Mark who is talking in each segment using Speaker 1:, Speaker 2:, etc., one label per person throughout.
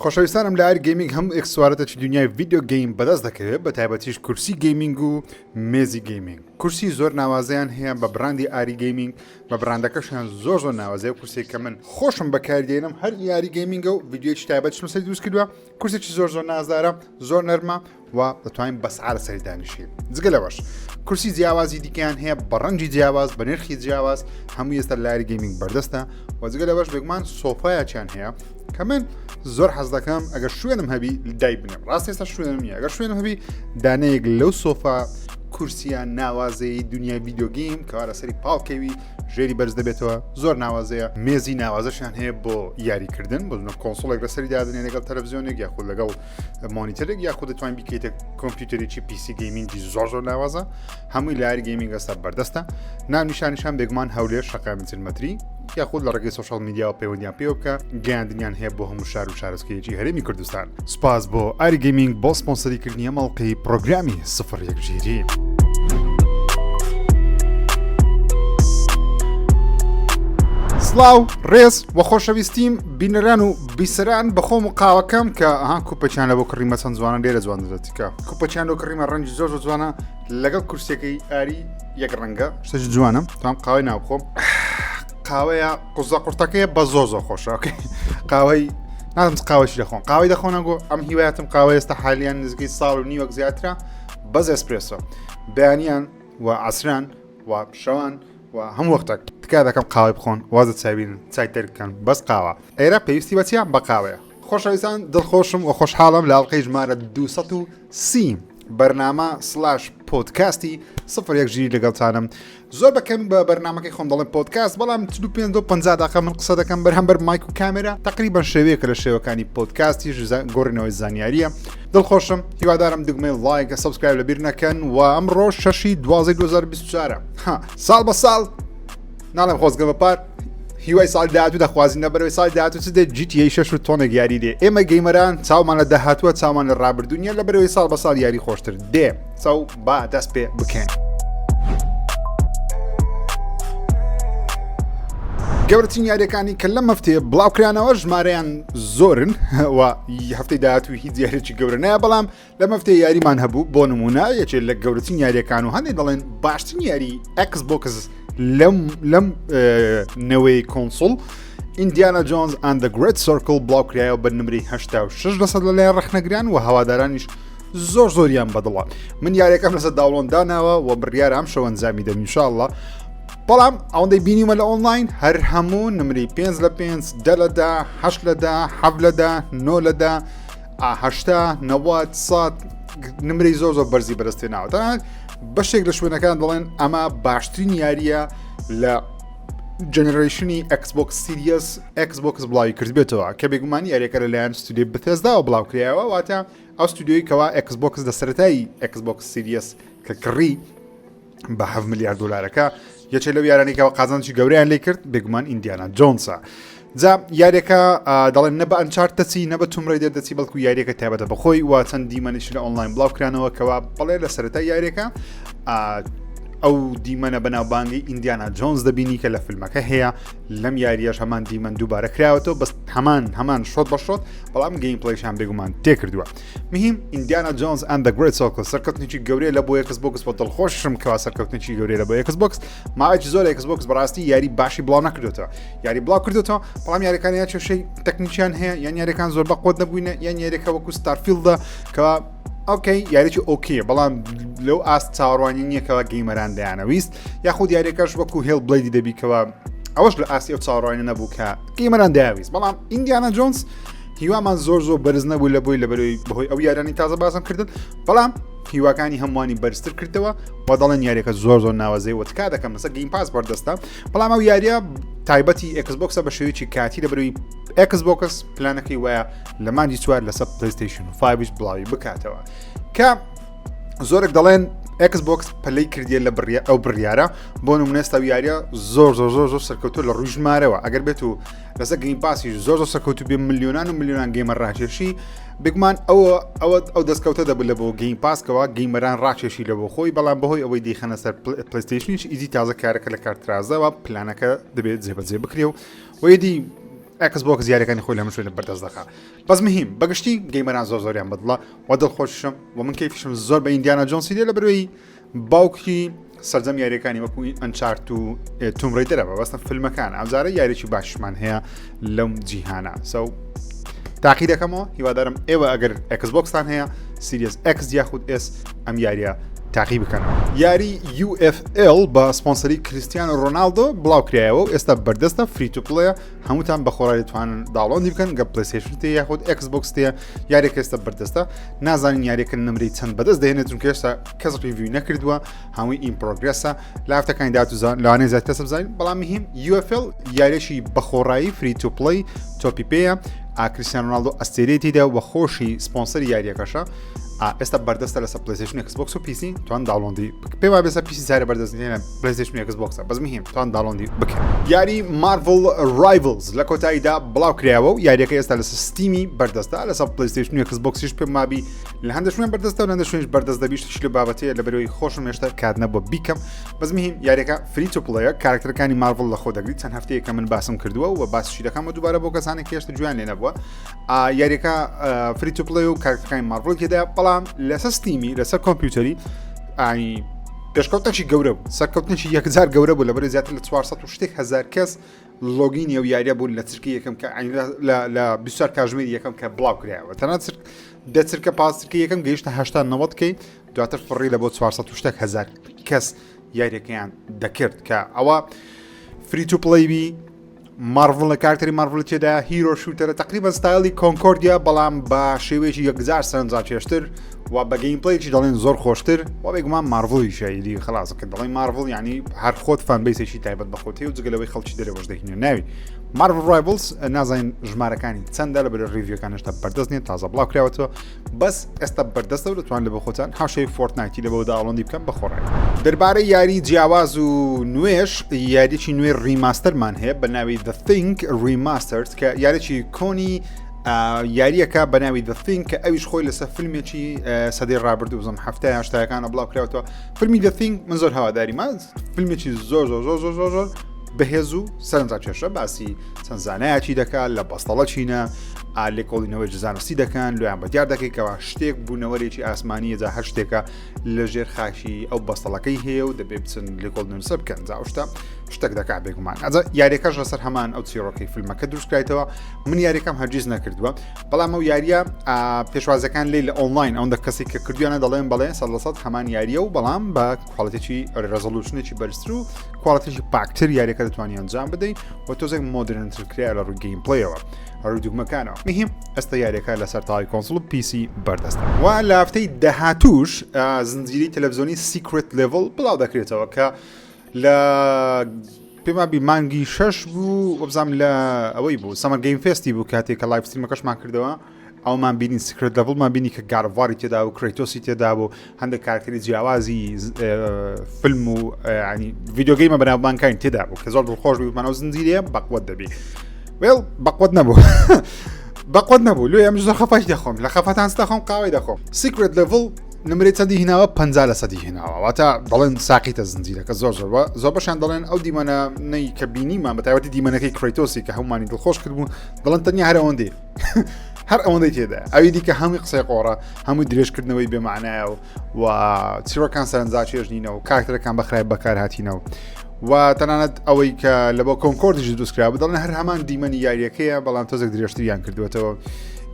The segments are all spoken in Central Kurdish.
Speaker 1: خۆشەویستانم لە ئاری گەیمینگ هەموو ئێکسسواراتێکی دنیای video game بەدەست دەکەوێت بە تایبەتیش کورسی gaming و مێزی gaming کورسی زۆر ناوازەیان هەیە بە بڕاندی ئاری گەیمینگ بە بڕاندەکەشیان زۆر زۆر ناوازەیە کورسێک کە من خۆشم بەکاردێنم هەر یاری gaming ە و ڤیدیۆیەکی تایبەتیشم لەسەری دروست کردووە کورسێکی زۆر زۆر نازدارە زۆر نەرمە و دەتوانین بە سعر سەری دانیشین جگە لەوەش کورسی جیاوازی دیکەیان هەیە بە ڕەنگی جیاواز بە نرخی جیاواز هەموو ئێستا لاری گەیمینگ بەردەستە و جگە لەوەش بێگومان سۆفایەکیان هەیە کە من زۆر حەز دەکەم ئەگەر شوێنم هەبی دای بنێم ڕاست ئێستا شوێنم نییە ئەگەر شوێنم هەبی دانەیەک لەو سۆفا کورسیان ناوازەی دنیای video game کەوا لەسەری پاڵکەوی ژێری بەرز دەبێتەوە زۆر ناوازەیە مێزی ناوازەشیان هەیە بۆ یاریکردن بۆ console ێک لەسەری دادنێ لەگەڵ تەلەڤزیۆنێک یاخود لەگەڵ monitor ێک یاخود دەتوان بیکەیتە کۆمپیوتەرێکی PC gaming ی زۆر زۆر ناوازە هەمووی لاری گەیمینگ ئێستا بەردەستە ناونیشانیشان بێگومان هەولێر شەقامی 40 مەتری یاخود لە ڕێگەی social media وە پەیوەندیان پێوە بکە گەیاندنیان هەیە بۆ هەموو شار و شارۆچکەیەکی هەرێمی کوردستان سوپاس بۆ ئاری گەیمینگ بۆ سپۆنسەری کردنی ئەم ئەڵقەی پرۆگرامی سفر یەک ژیری. سڵاو ڕێز و خۆشەویستیم بینەران و بیسەران بەخۆم و قاوەکەم کە ئەها کوپەچیان لە بۆ کڕیمە چەند جوانە لێرە جوان دەچکە کوپەچیان لۆ کڕیمە ڕەنگی زۆر زۆر جوانە لەگەڵ کورسیەکەی ئاری یەک ڕەنگە شتێکی جوانە تام قاوەی ناو بخۆم قاوەیە قوزە قورتەکەی بە زۆر زۆر خۆشە okay قاوەی نازم قاوەشی دەخۆن قاوەی دەخۆنە گۆ ئەم هیوایەتم قاوە ئێستا حالیان نزیکەی ساڵ و نیوەک زیاترە بەس ئێسپرێسۆ بەیانیان و عەسران و شەوان و هەموو وەختێک تکا دەکەم قاوەی بخۆن وازە چاوین چای ترکەن بەس قاوە ئێرە پێویستی بە چیە بە قاوەیە خۆشەویستان دڵخۆشم و خۆشحاڵم لە ئەڵقەی ژمارە 230 بەرنامە slash پۆدکاستی سفر یەک ژیری لەگەڵتانم زۆر بەکەم بە بەرنمەکەی خۆم دەڵێن پۆدکاست بەڵام 45 دو 50 دقە من قسە دەکەم بەرامبەر مایک و کامێرا تقریبا شێوەیەکە لە شێوەکانی پۆدکاستیش گۆڕینەوەی زانیاریە دڵخۆشم هیوادارم دگمەی like subscribe لەبیر نەکەن و ئەمڕۆ شەشی 12 2024 ساڵ بە ساڵ ناڵێم خۆزگە بە پار هیوای ساڵ داهاتوو دەخوازین لەبەرەوەی ساڵ داهاتوو چ دێت GTA 6 و تۆنێک یاری دێ ئێمە gamer ان چاومان لە داهاتووە چاومان لە ڕابردوو نییە لەبەرەوەی ساڵ بە ساڵ یاری خۆشتر دێ چاو با دەست پێ بکەین. گەورەترین یاریەکانی کە لەم هەفتەیە بڵاوکرانەوە ژمارەیان زۆرن و هەفتەی داهاتوو هیچ یاریێکی گەورە نایە بەڵام لەم هەفتەیە یاریمان هەبوو بۆ نمونە یەکێ لە گەورەترین یاریەکان و هەندێک دەڵێن باشترین یاری ئەکس بۆکس لەم لەم نەوەی console ئیندیانا جۆنز and the Great Circle بڵاوکرایەوە بە نمرەی 86 لەسەد لەلایەن ڕەخنەگران و هەوادارانیش زۆر زۆریان بەدڵە من یاریەکەم لەسەر download داناوە و بڕیار ئەم شەو ئەنجامی دەم ئینشاءاللە بەڵام ئەوەندەی بینیمە لە ئۆنلاین هەر هەموو نمرەی 5 لە 5 دە لە دە هەشت لە دە حەف لە دە نۆ لە دە 80 90 سات نمرەی زۆر زۆر بەرزی بەرزتێناوە تەنانەت بەشێک لە شوێنەکان دەڵێن ئەمە باشترین یاریە لە generation ی ئەکسبۆکس سیریەس ئەکسبۆکس بڵاوی کردبێتەوە کە بێگومان یاریەکە لەلایەن ستودیۆی بتێزداوە بڵاوکرایەوە واتە ئەو ستودیۆی کەوا ئەکسبۆکس لە سەرەتای ئەکسبۆکس سیریەس کە کڕی بە 7 ملیار دلارەکە یەکێ لەو یارانەی کەەوە قازانجی گەوریان لێ کرد بێگومان ئیندیانا جۆنسە جا یاریەکە دەڵێن نە بە ئەنچارت دەچی نە بە توم ڕیدەر دەچی بەڵکو یاریەکە تایبەتە بەخۆی و چەند دیمەنیش لە ئۆنلاین بڵاو کرانەوە کەوا بەڵێ لە سەرەتای یاریەکە ئەو دیمەنە بەناوبانگی ئیندیانا جۆنز دەبینی کە لە فیلمەکە هەیە لەم یاریەش هەمان دیمەن دووبارە کراوەتەوە بەس هەمان هەمان shot بە shot بەڵام gameplay شان بێگومان تێکردووە مهم ئیندیانا جۆنز and the Great Circle سەرکەوتنێکی گەورەیە لە بۆ ئێکس بۆکس بە دڵخۆشم کەوا سەرکەوتنێکی گەورەیە لە بۆ ئێکس بۆکس ماوەیەکی زۆر ئێکس بۆکس بەڕاستی یاری باشی بڵاو نەکردوێتەوە یاری بڵاو کردوێتەوە بەڵام یاریەکان یا کێشەی تەکنیکیان هەیە یان یاریەکان زۆر بە قوت نەبووینە یان یاریەکە وەکو ستارفیلدە کە okay یاریی okay ە بەڵام لەو ئاست چاوەڕوانی نییەکەوە gamer ان دەیانەویست یاخود یاریەکەش وەکو هێڵ بڵیدی دەبیکەوە ئەوەش لە ئاستی ئەو چاوەڕوانی نەبوو کە gamer ان دەیاویست بەڵام ئیندیانا جۆنس هیوامان زۆر زۆر بەرز نەبوو لە بۆی لە بەرەوەی بەهۆی ئەو یارانی تازە باسم کردن بەڵام هیواکانی هەمووانی بەرزتر کردەوە و دەڵێن یاریەکە زۆر زۆر ناوازەی و تکا دەکەم لەسەر گەیم پاس بەردەستە بەڵام ئەو یاریە تایبەتی ئێکس بۆکسە بە شێوەیەکی کاتی لە بەروی ئێکس بۆکس پلانەکەی وایە لە مانگی چوار لەسەر پلیستیشن 5 بڵاوی بکاتەوە کە زۆرێک دەڵێن ئێکس بۆکس پەلەی کردیە لە بڕیا ئەو بڕیارە بۆ نمونێستا و یاریە زۆر زۆر زۆر زۆر سەرکەوتو لە ڕووی ژمارەوە ئەگەر بێت و لەسەر گەیم پاسیش زۆر زۆر سەرکەوتو بێ ملیۆنان و ملیۆنان gamer ڕاکێشی بێگومان ئەوە ئەوە ئەو دەستکەوتە دەبوو لە بۆ گەیم پاسکەوە gamer ان ڕاکێشی لە بۆ خۆی بەڵام بەهۆی ئەوەی دیخەنە سەر پلیستیشنیش ئیدی تازە کارەکە لە کارترازەوە پلانەکە دەبێت جێبەجێ بکرێ و وەیدی. ئێکس بۆکس یاریەکانی خۆی لە هەموو شوێنە بەردەست دەخا بەس مهم بەگشتی gamer ان زۆر زۆریان بەدڵە و دڵخۆشم و من کەیفیشم زۆر بە ئیندیانا جۆنسی دێ لە بەروی باوکی سەرجەم یاریەکانی وەکو Uncharted و Tomb Raider ە بە بەستە فیلمەکان ئەمجارە یاریی باشمان هەیە لەم جیهانە so تاقی دەکەمەوە هیوادارم ئێوە ئەگەر ئێکس بۆکستان هەیە Series X یاخود S ئەم یاریە تاقی بکەنەوە. یاری UFL بە سپۆنسەری کریستیانۆ ڕۆناڵدۆ بڵاوکرایەوە و ئێستا بەردەستە free to play ە هەمووتان بە خۆڕایی دەتوانن download ی بکەن گە پلەیستەیشن تێ یاخود ئێکس بۆکس تێ یاریەکە ئێستا بەردەستە نازانین یاریەکە نمرەی چەند بەدەست دەهێنێت چونکە ئێستا کەس review نەکردووە هەمووی in progress ە لە هەفتەکانی داهاتوو لەوانەیە زیاتر کەس بزانین بەڵام مهم UFL یاریەکی بەخۆڕایی free to play تۆپی پێیە کریستیان ڕۆناڵدۆ ئەستێرەی تێدا و خۆشی سپۆنسەری یاریەکەشە ئێستا بەردەستە لەسەر پلیستشن ئێکس بۆکس و PC توان download ی پێ وا بێسە PC سارە بەردەست نییە پلیستشن ئێکس بۆکسە بەس مهم توان download ی بکەن. یاری Marvel Rivals لە کۆتاییدا بڵاو کرایەوە و یاریەکە ئێستا لەسەر ستیمی بەردەستە لەسەر پلیستشن ئێکس بۆکسیش پێم مابی لە هەندە شوێن بەردەستە و هەندە شوێنش بەردەست دەبی شتێکی لە بابەتەیە لە بەرەوەی خۆشم هێشتا کات نەبووە بیکەم بەس مهم یاریەکە free to play ە کارکتەرەکانی مارڤڵ لە خۆ دەگریت چەند هەفتەیەکە من باسم کردووە و باسیشی دەکەم و دووبارە بۆ کەسانێک هێشتا گوێیان لێ نەبووە یاریەکە free to play و کارکتەکانی مارڤڵ تێدا بەڵام لەسەر ستیمی لەسەر کۆمپیوتەری ئانی پێشکەوتنێکی گەورە بوو سەرکەوتنێکی یەکجار گەورە بوو لەبەر زیاتر لە 400 و شتێک هزار کەس login ی ئەو یاریە بوون لە چرکی یەکەم کە لە 24 کاژمێری یەکەم کە بڵاو کرایەوە تەنها دە چرکە پاس چرکە یەکەم گەیشتە 80 90 کەی دواتر فڕی لە بۆ 400 و شتێک هزار کەس یاریەکەیان دەکرد کە ئەوە free to play بی مارڤڵ لە کارکتەری مارڤڵ تێدا hero shooter ە تقریبا ستایلی کۆنکۆردیا بەڵام بە شێوەیەکی یەکجار سەرنجڕاکێشتر و بە gameplay ێکی دەڵێن زۆر خۆشتر و بێگومان مارڤڵی شەیدی خلاص کە دەڵێن مارڤڵ ینی هەر خۆت fan base ێکی تایبەت بەخۆتی و جگەلەوەی خەڵکی دەرەوەش دەهینە ناوی Marvel Rivals نازانین ژمارەکانی چەندە لە بەرە review ەکان هێشتا بەردەست نیە تازە بڵاو کراوەتەوە بەس ئێستا بەردەستە و دەتوان لە بۆ خۆتان هاوشێوەی فۆرتنایتی لە بۆ download ی بکەن بەخۆڕایی. دەربارەی یاری جیاواز و نوێش یاریی نوێی remaster مان هەیە بە ناوی The Thing Remastered کە یاریی کۆنی یاریەکە بە ناوی The Thing کە ئەویش خۆی لەسەر فیلمێکی سەدەی ڕابردوو بزم هەفتای هەشتاکانە بڵاو کراوەتەوە فیلمی The Thing من زۆر هەواداریمە فیلمێکی زۆر زۆر زۆر زۆر زۆر زۆر بەهێز و سەرنجڕاکێشە باسی چەند زانایەکی دەکات لە بەستەڵە چینە لێکۆڵینەوەی زانستی دەکەن لۆیان بە دیار دەکەی کەوا شتێک بوونەوەرێکی ئاسمانیە جا هەر شتێکە لە ژێر خاکی ئەو بەستەڵەکەی هەیە و دەبێ بچن لێکۆڵنووسە بکەن جا ئەو شتە شتێک دەکات بێگومان ئەجا یاریەکەش لەسەر هەمان ئەو چیرۆکەی فیلمەکە دروستکرایتەوە من یاریەکەم هەرگیز نەکردووە بەڵام ئەو یاریە پێشوازەکان لی لە ئۆنلاین ئەوەندە کەسی کە کردویانە دەڵێن بەڵێ 100 هەمان یاریە و بەڵام بە quality ێکی resolution ێکی بەرزتر و quality ێکی پاکتر یاریەکە دەتوانانی ئەنجام بدەیت و تۆزێک modern تر کرا لە ڕووی gameplay ەوە ڕووی دوگمەکانەوە مهم ئێستا یاریەکە لەسەر تاوی console و PC بەردەستە و لە هەفتەی داهاتوش زنجیری تەلەڤزیۆنی Secret Level بڵاو دەکرێتەوە کە لە پێما بی مانگی شەش بوو وەبزانام لە ئەوەی بوو Summer Game Fest ی بوو کاتێک کە live stream ەکەشمان کردەوە ئەومان بینی Secret Level مان بینی کە God of War ی تێدا و کرەیتۆسی تێدا بوو هەندێک کارکتەری جیاوازی فیلم و ینی video game ە بەناوبانکانی تێدا بوو کە زۆر دڵخۆش بوومانەوە زنجیرەیە بەقوت دەبی well بەقوت نەبوو بەقوت نەبوو لۆ ئەم زۆر خەفەش دەخۆم لە خەفەتان دەخۆم قاوەی دەخۆم Secret Level نمرەی چەندی هیناوە 50 لە سەدی هێناوە واتە دەڵێن ساقیتە زنجیرەکە زۆر زۆر زۆر بەشان دەڵێن ئەو دیمەنە نەی کە بینیمان بە تایبەتی دیمەنەکەی کرەیتۆسی کە هەمومانی دڵخۆش کردبوو دەڵێن تەنیا هەر ئەوەندەی هەر ئەوەندەی تێدا ئەوی دیکە هەمووی قسەی قۆڕە هەمووی درێژکردنەوەی بێمانایە و و چیرۆکان سەرنجاچێژ نینە و کارکتەرەکان بەخرای بەکارهاتینەوە و تەنانەت ئەوەی کە لە بۆ کۆنکۆردیش دروستکرا بوو دەڵێن هەر هەمان دیمەنی یاریەکەیە بەڵام تۆزێک درێژتریان کردوێتەوە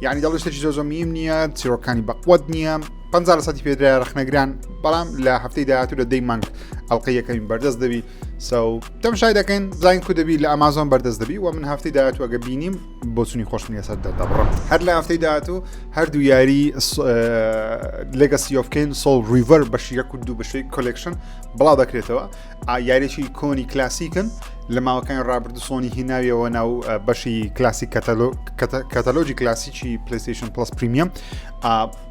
Speaker 1: یعنی دەڵێ شتێکی زۆر زۆر میم نییە چیرۆکانی بەقوت نییە 50 لە سەدی پێدرا ڕخنەگران بەڵام لە هەفتەی داهاتوو لە دەی مانگ ئەڵلقەی یەکەمین بەردەست دەبی so تەمشای دەکەین زین کو دەبی لە ئەمازۆن بەردەست دەبی و من هەفتەی داهاتوو ئەگە بینیم بۆچونی خۆشم لەسەر دەردەبڕم هەر لە هەفتەی داهاتوو هەردوو یاری Legacy of Kain Soul Reaver بەشی یەک و دوو بەشەی collection بڵاو دەکرێتەوە یاریی کۆنی کلاسیکن لە ماوەکانی ڕابردوو سۆنی هیناویەوە ناو بەشی کلاسی کەتەلۆجی کلاسیکی پلیستیشن پلس premium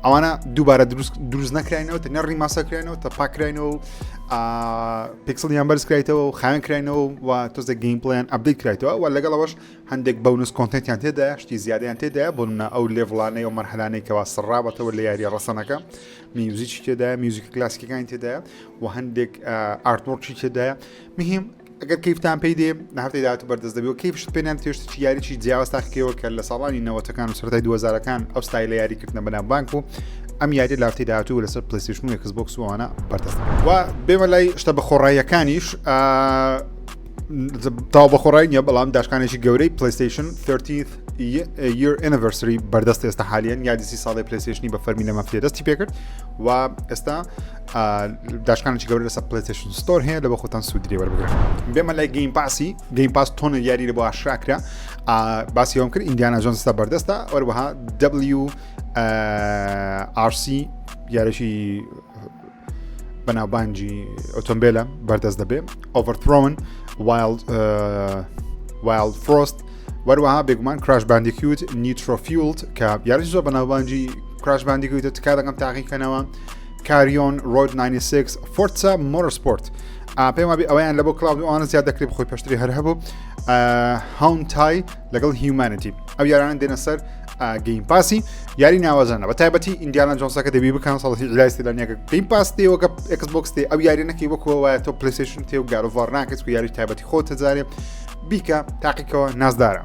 Speaker 1: ئەوانە دووبارە دروست نەکراینەوە تەنیا remaster کراینەوە تە پاکراینەوە و پیکسڵیان بەرز کرایتەوە و خاوێن کراینەوە و تۆزێک gameplay یان update کرایتەوە و لەگەڵەوەش هەندێک bonus content یان تێدایە شتی زیادیان تێدایە بۆ نمونە ئەو level انەی و مەرحەلانەی کەوا سڕاوەتەوە لە یاریە ڕەسەنەکە میوزیکی تێدایە میوزیک کلاسیکەکانی تێدایە و هەندێک artwork ی تێدایە مهم. ئەگەر کەیفتان پێی دێ لە هەفتەی داهاتوو بەردەست دەبی و کەیفشت پێ نان تێشتێکی یاریی جیاواز تاقیکەوە کە لە ساڵانی نەوەتەکان و سەرەتای 2000ەکان ئەو ستایلە یاریکردنە بەناوبانگ بوو ئەم یاری لە هەفتەی داهاتوو لەسەر PlayStation و Xbox و ئەوانە بەردەست و بێمە لای شتە بەخۆڕاییەکانیش تاو بەخۆڕای نییە بەڵام داشکانێکی گەورەی PlayStation 13th year anniversary بەردەست ئێستا حالیان یادی سی ساڵی PlayStation ی بە فەرمی لە مەفتێ دەستی پێکرد و ئێستا داشکانێکی گەورە لەسەر PlayStation Store هەیە لە بۆ خۆتان سوودی لێ وەربگرن. بێمە لای Game Pass ی Game Pass تۆنە یاری لە بۆ ئاشکرا کرا باسی ئەوم کرد Indiana Jones تا بەردەستە وەروەها WRC یاریی بەناوبانگی ئۆتۆمبیلە بەردەست دەبێ Overthrown Wild Wildfrost وەروەها بێگومان Crash Bandicoot Nitro-Fueled کە یاریی زۆر بەناوبانگی Crash Bandicoot ە تکا دەکەم تاقیکەنەوە Carrion Road 96 Forza Motorsport پێم وابێ ئەویان لە بۆ cloud ئەوانە زیاد دەکرێت خۆی پێشتری هەر هەبوو Hauntii لەگەڵ Humanity ئەو یارانە دێنە سەر Game Pass ی یاری ناوازانە بە تایبەتی Indiana Jones ەکە دەبی بکەن ساڵی لای سلانیەکە Game Pass تێ وەکە Xbox تێ ئەو یاری نەکەی وەکو وایە تۆ PlayStation تێ و God of War ناکەیت و یاری تایبەتی خۆ تەجارێ بیکە تاقیکەوە نازدارە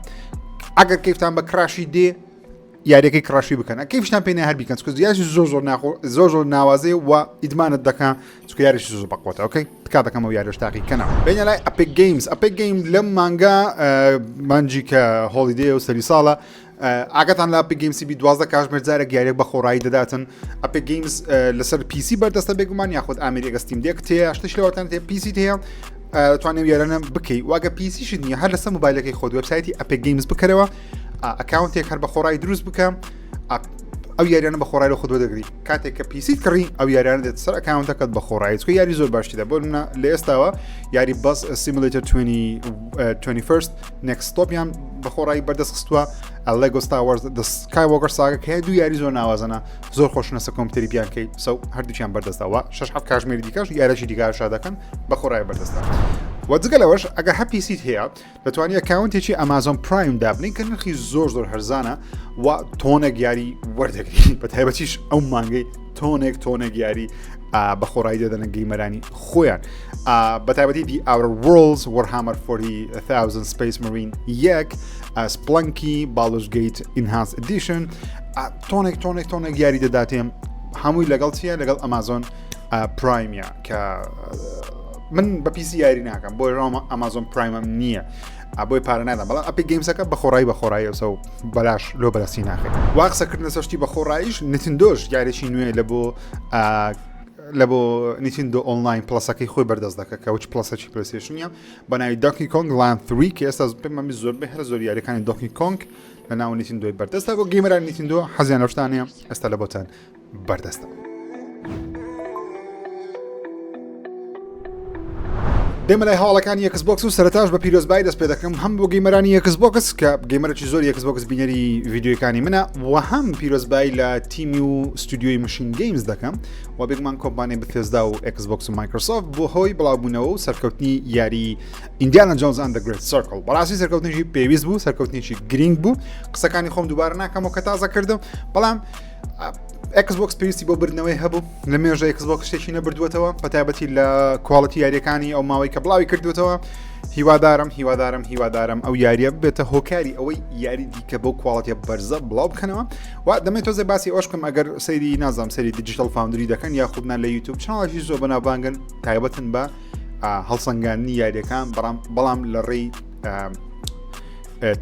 Speaker 1: ئەگەر کەیفتان بە Crash ی دێ یاریەکەی Crash ی بکەن کەیفشتان پێ هەر بیکەن چکە یاریش زۆر زۆر ناخۆ زۆر زۆر ناوازەیە و ئیدمانت دەکا چکە یاریش زۆر بەقوتە okay تکا دەکەمەوە یاریش تاقی کەنەوە بینە لای Epic Games Epic Game لەم مانگا مانجی کە holiday و سەری ساڵە ئاگاتان لە Epic Games ی بی 12 کاژمێر جارێک یاریێک بە خۆڕایی دەداتن Epic Games لەسەر PC بەردەستە بێگومان یاخود ئامریکە Steam Deck تێ شتش لەوەتان تێ PC هەیە توانێت یارانە بکەی واگە PC شت نییە هەر لەسەر مۆبایلەکەی خۆت وبسایتی Epic Games بکەرەوە account ێک هەر بە خۆڕای دروست بکە ئەو یاریانە بە خۆڕای لە خۆت وەدەگری کاتێک کە PC ت کڕی ئەو یاریانە دێت سەر account ەکەت بە خۆڕایی چکە یاری زۆر باشی دە بۆ منە لە ئێستاوە یاری Bus Simulator 21st Next Stop یان بە خۆڕایی بەردەست خستووە LEGO Star Wars Skywalker Saga کە دوو یاری زۆر ناوازەنە زۆر خۆشنە سە کۆمپیوتەری بیانکەی سەو هەردووکیان بەردەستەوە 6 7 کاژمێری دیکەش یارەی دیگارشا دەکەن بە خۆڕای بەردەستە وە جگە لەوەش ئەگەر هە PC ت هەیە دەتوانی account ێکی Amazon Prime دابنین کە نرخی زۆر زۆر هەرزانە و تۆنێک یاری وەردەگری بە تایبەتیش ئەو مانگەی تۆنێک تۆنێک یاری بە خۆڕایی دەدەنە gamer انی خۆیان بە تایبەتی The Outer Worlds Warhammer 40,000 Space Marine یەک Spelunky Baldur's Gate Enhanced Edition تۆنێک تۆنێک تۆنێک یاری دەداتێم هەمووی لەگەڵ چییە لەگەڵ Amazon Prime ە کە من بە PC یاری ناکەم بۆی ڕامە Amazon Prime م نییە بۆی پارە نادەم بەڵام Epic Games ەکە بە خۆڕایی بە خۆڕایی ئەوسە و بەلاش لۆ بەرەسی ناخێت وا قسەکردن لەسەر شتی بە خۆڕاییش Nintendo ش یاریی نوێ لە بۆ لە بۆ Nintendo Online Plus ەکەی خۆی بەردەست دەکە کە وچ Plus ەکی PlayStation ە بە ناوی Donkey Kong Land 3 کە ئێستا پێمان زۆر بە هەر زۆر یاریەکانی Donkey Kong لە ناو Nintendo ی بەردەستە بۆ gamer ان Nintendo حەزیان لەو شتانەیە ئێستا لە بۆتان بەردەستە. دێمە لای هەواڵەکانی Xbox و سەرتاش بە پیرۆزبایی دەست پێ دەکەم هەم بۆ gamer انی Xbox کە gamer ێکی زۆر Xbox بینەری ڤیدیۆکانی منە و هەم پیرۆزبایی لە تیمی و ستودیۆی MachineGames دەکەم و بێگومان کۆمپانیای Bethesda و Xbox و Microsoft بۆ هۆی بڵاوبوونەوە و سەرکەوتنی یاری Indiana Jones and Great Circle بەڕاستی سەرکەوتنێکی پێویست بوو سەرکەوتنێکی گرنگ بوو قسەکانی خۆم دووبارە ناکەمەوە کە تازە کردم بەڵام Xbox پێویستی بۆ بردنەوەی هەبوو لە مێژە Xbox شتێکی نەبردووەتەوە بە تایبەتی لە quality یاریەکانی ئەو ماوەی کە بڵاوی کردوێتەوە هیوادارم هیوادارم هیوادارم ئەو یاریە بێتە هۆکاری ئەوەی یاری دیکە بۆ quality ە بەرزە بڵاو بکەنەوە و دەمێت تۆزێ باسی ئەوش بکەم ئەگەر سەیری نازام سەری Digital Foundry دەکەن یاخودنا لە YouTube channel ێکی زۆر بەناوبانگن تایبەتن بە هەڵسەنگاندنی یاریەکان بەڵام بەڵام لە ڕێی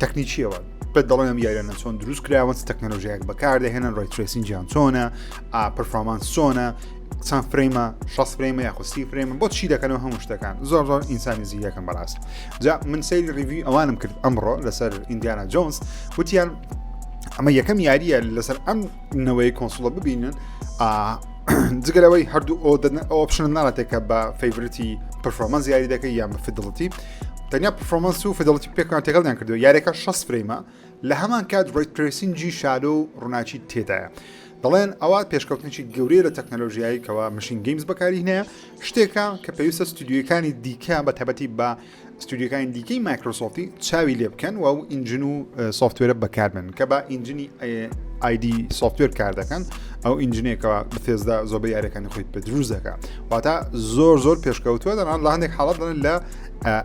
Speaker 1: تەکنیکیەوە پێت دەڵێن ئەم یاریانە چۆن دروست کراون چ تەکنەلۆژیایەک بەکاردەهێنن ray tracing یان چۆنە performance چۆنە چەند frame ە 6 frame ە یاخود 30 frame ە بۆ چی دەکەنەوە هەموو شتەکان زۆر زۆر ئینسانی زیرەکەن بەڕاست جا من سەیری review ئەوانم کرد ئەمڕۆ لەسەر Indiana Jones وتیان ئەمە یەکەم یاریە لەسەر ئەم نەوەی console ە ببینن جگەلەوەی هەردوو option ناڵاتێک کە بە favorite ی performance یاری دەکەی یان بە fidelity تەنیا performance و fidelity پێکەوە تێکەڵیان کردو یاریەکە 60 frame ە لە هەمان کات ray tracing ی shadow و ڕووناکی تێدایە دەڵێن ئەوە پێشکەوتنێکی گەورەیە لە تەکنەلۆژیایی کەوا MachineGames بەکاری هەیە شتێکە کە پێویستە ستودیۆکانی دیکە بە تایبەتی بە ستودیۆکانی دیکەی Microsoft ی چاوی لێ بکەن و ئەو engine و software ە بەکاربن کە بە engine ی id Software کار دەکەن. ئەو engine ێکەوە Bethesda زۆربەی یاریەکانی خۆی پێ دروست دەکات واتە زۆر زۆر پێشکەوتووە دەنان لە هەندێک حاڵەت دەڵێن لە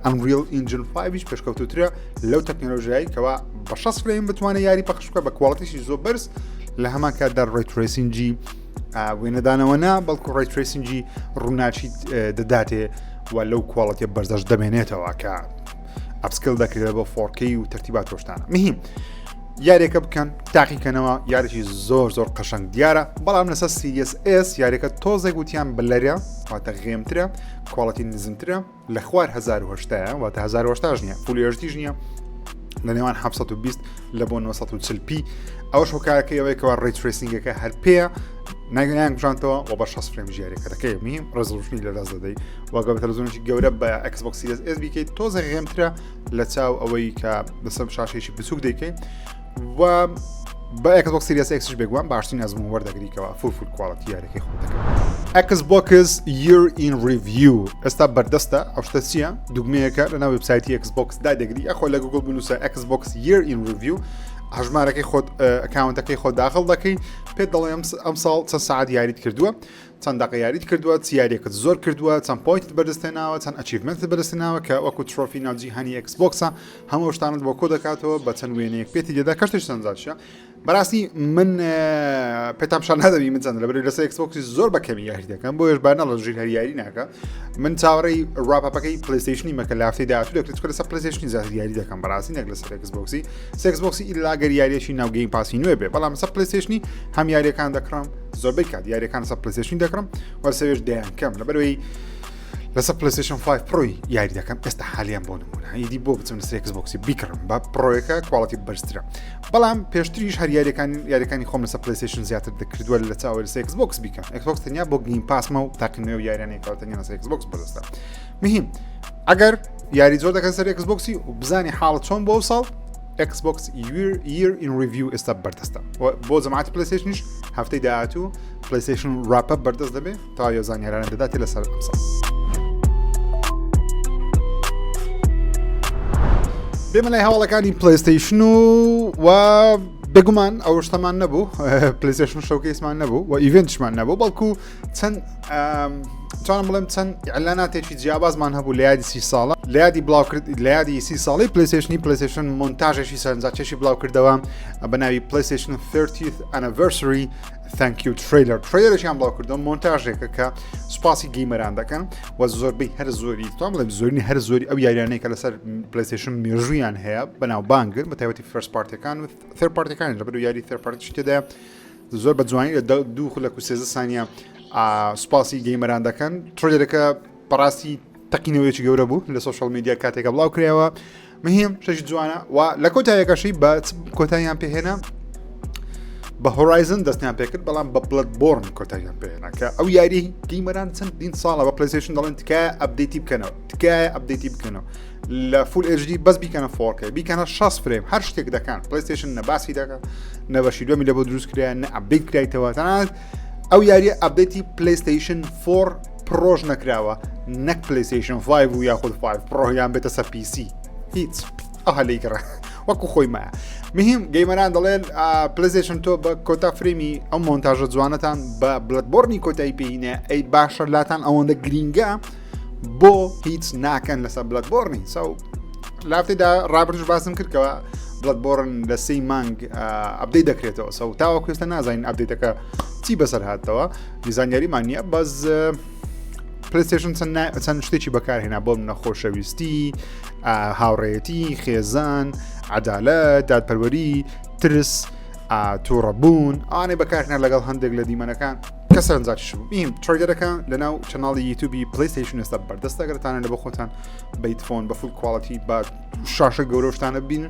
Speaker 1: Unreal Engine 5 پێشکەوتوترە لەو تەکنەلۆژیایی کەوا بە 60 frame بتوانێت یاری پەخش بکە بە quality شی زۆر بەرز لە هەمان کاتدا ray tracing ی وێنەدانەوە نا بەڵکو ray tracing ی ڕووناچی دەداتێ و لەو quality ە بەرزەش دەمێنێتەوە کە upscale دەکرێت بۆ 4K و تەرتیبات ڕۆشتانە مهم یاریەکە بکەن تاقیکەنەوە یاریی زۆر زۆر قەشەنگ دیارە بەڵام لەسەر Series S یاریەکە تۆزێک وتیان blur ە واتە غێمترە quality نزمترە لە خوار 1970 واتە 1970 نییە full HD یش نییە لە نێوان 720 لە بۆ 940 p ئەوەش هۆکارەکەی ئەوەیە کەوا ray tracing ەکە هەر پێیە ناگەیان کوژانتەوە و بە 60 frame ژیارەکە دەکەی میم resolution ی لە دەست دەدەی وەگە بە تەلەڤزیۆنێکی گەورە بە Xbox Series S بیکەیت تۆزێک غێمترە لە چاو ئەوەی کە لەسەر شاشێکی بچووک دەیکەی و بە Xbox Series X ش بێگومان باشترین ئەزموون وەردەگریکەوە full full quality یاریەکەی خۆ دەکەن Xbox Year in Review ئێستا بەردەستە ئەو شتە چییە دوگمەیەکە لە ناو وبسایتی Xbox دا دەگری ئەخۆ لە گوگل بنووسە Xbox Year in Review هەژمارەکەی خۆت account ەکەی خۆت داخڵ دەکەی پێت دەڵێم ئەم ساڵ چەند سعات یاریت کردووە چەند دەقە یاریت کردووە چ یاریەکەت زۆر کردووە چەند point ت بەدەستهێناوە چەند achievement ت بەدەستهێناوە کە وەکو trophy ناو جیهانی Xbox ە هەموو شتانت بۆ کۆ دەکاتەوە بە چەند وێنەیەک پێتی دەدا کەشتش چەند بەڕاستی من پێتان پیشان نادەمی من چەند لەبەر لەسەر Xbox ی زۆر بە کەمی یاری دەکەم بۆیش با نەڵە ژیر هەر یاری ناکە من چاوەڕێی wrap-up ەکەی PlayStation ی مەکە لافتی داهاتوو دەکرێت چونکە لەسەر PlayStation ی زیاتر یاری دەکەم بەڕاستی نەک لەسەر Xbox ی Xbox ی ئیلا گەر یاریەکی ناو Game Pass ی نوێ بێ بەڵام لەسەر PlayStation ی هەم یاریەکان دەکڕم زۆربەی کات یاریەکان لەسەر PlayStation دەکڕم وە سەوێش دەیان کەم لەبەرەوەی لەسەر PlayStation 5 Pro ی یاری دەکەم ئێستا حالیان بۆ نمونە ئیدی بۆ بچم لەسەر Xbox ی بیکڕم بە Pro یەکە quality بەرزترە بەڵام پێشتریش هەر یاریەکان یاریەکانی خۆم لەسەر PlayStation زیاتر دەکردووە لە چاوە لەسەر Xbox بیکەم Xbox تەنیا بۆ Game Pass مە و تاقیکردنەوە یاریانێکەوە تەنیا لەسەر Xbox بەدەستە مهم ئەگەر یاری زۆر دەکەن سەر Xbox ی و بزانی حاڵت چۆن بۆ ساڵ Xbox Year in Review ئێستا بەردەستە بۆ جەماعەتی PlayStation یش هەفتەی داهاتوو PlayStation wrap-up بەردەست دەبێت تا یە زانیارانە دەداتێ لەسەر ئەمساڵ. بێمە لای هەواڵەکانی PlayStation و و بێگومان ئەو شتەمان نەبوو PlayStation showcase مان نەبوو و event شمان نەبوو بەڵکو چەند چۆن بڵێم چەند ئیعلاناتێکی جیاوازمان هەبوو لە یادی سی ساڵە لە یادی بڵاو کرد لە یادی سی ساڵی PlayStation ی PlayStation مۆنتاژێکی سەرنجاکێشی بڵاو کردەوە بە ناوی PlayStation 30th Anniversary Thank You Trailer trailer ێکیان بڵاو کردەوە مۆنتاژێکە کە سوپاسی gamer ان دەکەن و زۆربەی هەر زۆری تام بڵێم زۆرینی هەر زۆری ئەو یاریانەی کە لەسەر PlayStation مێژوویان هەیە بەناوبانگن بە تایبەتی first party ەکان و third party ەکان لەبەر یاری third party ش تێدا زۆر بە جوانی لە دوو خولەک و سێزە سانیە سوپاسی gamer ان دەکەن trailer ەکە بەڕاستی تەقینەوەیەکی گەورە بوو لە social media کاتێکە بڵاو کرایەوە مهم شەش جوانە و لە کۆتایەکەشی بە کۆتاییان پێهێنا بە Horizon دەستیان پێکرد بەڵام بە Bloodborne کۆتاییان پێهێنا کە ئەو یاری gamer ان چەندین ساڵە بە PlayStation دەڵێن تکایە update ی بکەنەوە تکایە update ی بکەنەوە لە full HD بەس بیکەنە 4K بیکەنە 60 frame هەر شتێک دەکەن PlayStation نەباسی دەکە نەبەشی دومی لە بۆ دروست کرا نە update کرایتەوە تەنانەت ئەو یاریە update ی PlayStation 4 Pro ش نەکراوە نەک PlayStation 5 و یاخود 5 Pro یان بێتە سەر PC هیچ ئەوها لی گەڕە وەکو خۆی مایە مهم gamer ان دەڵێن PlayStation تۆ بە کۆتا frame ی ئەو مۆنتاژە جوانەتان بە Bloodborne ی کۆتایی پێینە ئەی باشە لاتان ئەوەندە گرینگە بۆ هیچ ناکەن لەسەر Bloodborne ی ساو لافتێدا ڕابردوش باسم کردکەوە Bloodborne لە سێی مانگ update دەکرێتەوە سەو تاوە کوێستە نازانین update ەکە چی بەسەر هاتەوە زانیاریمان نییە بەس PlayStation چەند شتێکی بەکارهێنا بۆ منە خۆشەویستی هاوڕێتی خێزان عدالەت دادپەروەری ترس تووڕەبوون ئەوانەی بەکارهێنا لەگەڵ هەندێک لە دیمەنەکان کە سەرنجاکیش بوو میم trailer ەکە لە ناو channel ی YouTube ی PlayStation ئێستا بەردەستە گەرتانە لە بۆ خۆتان بە headphone بە full quality بە شاشە گەورە شتانە بین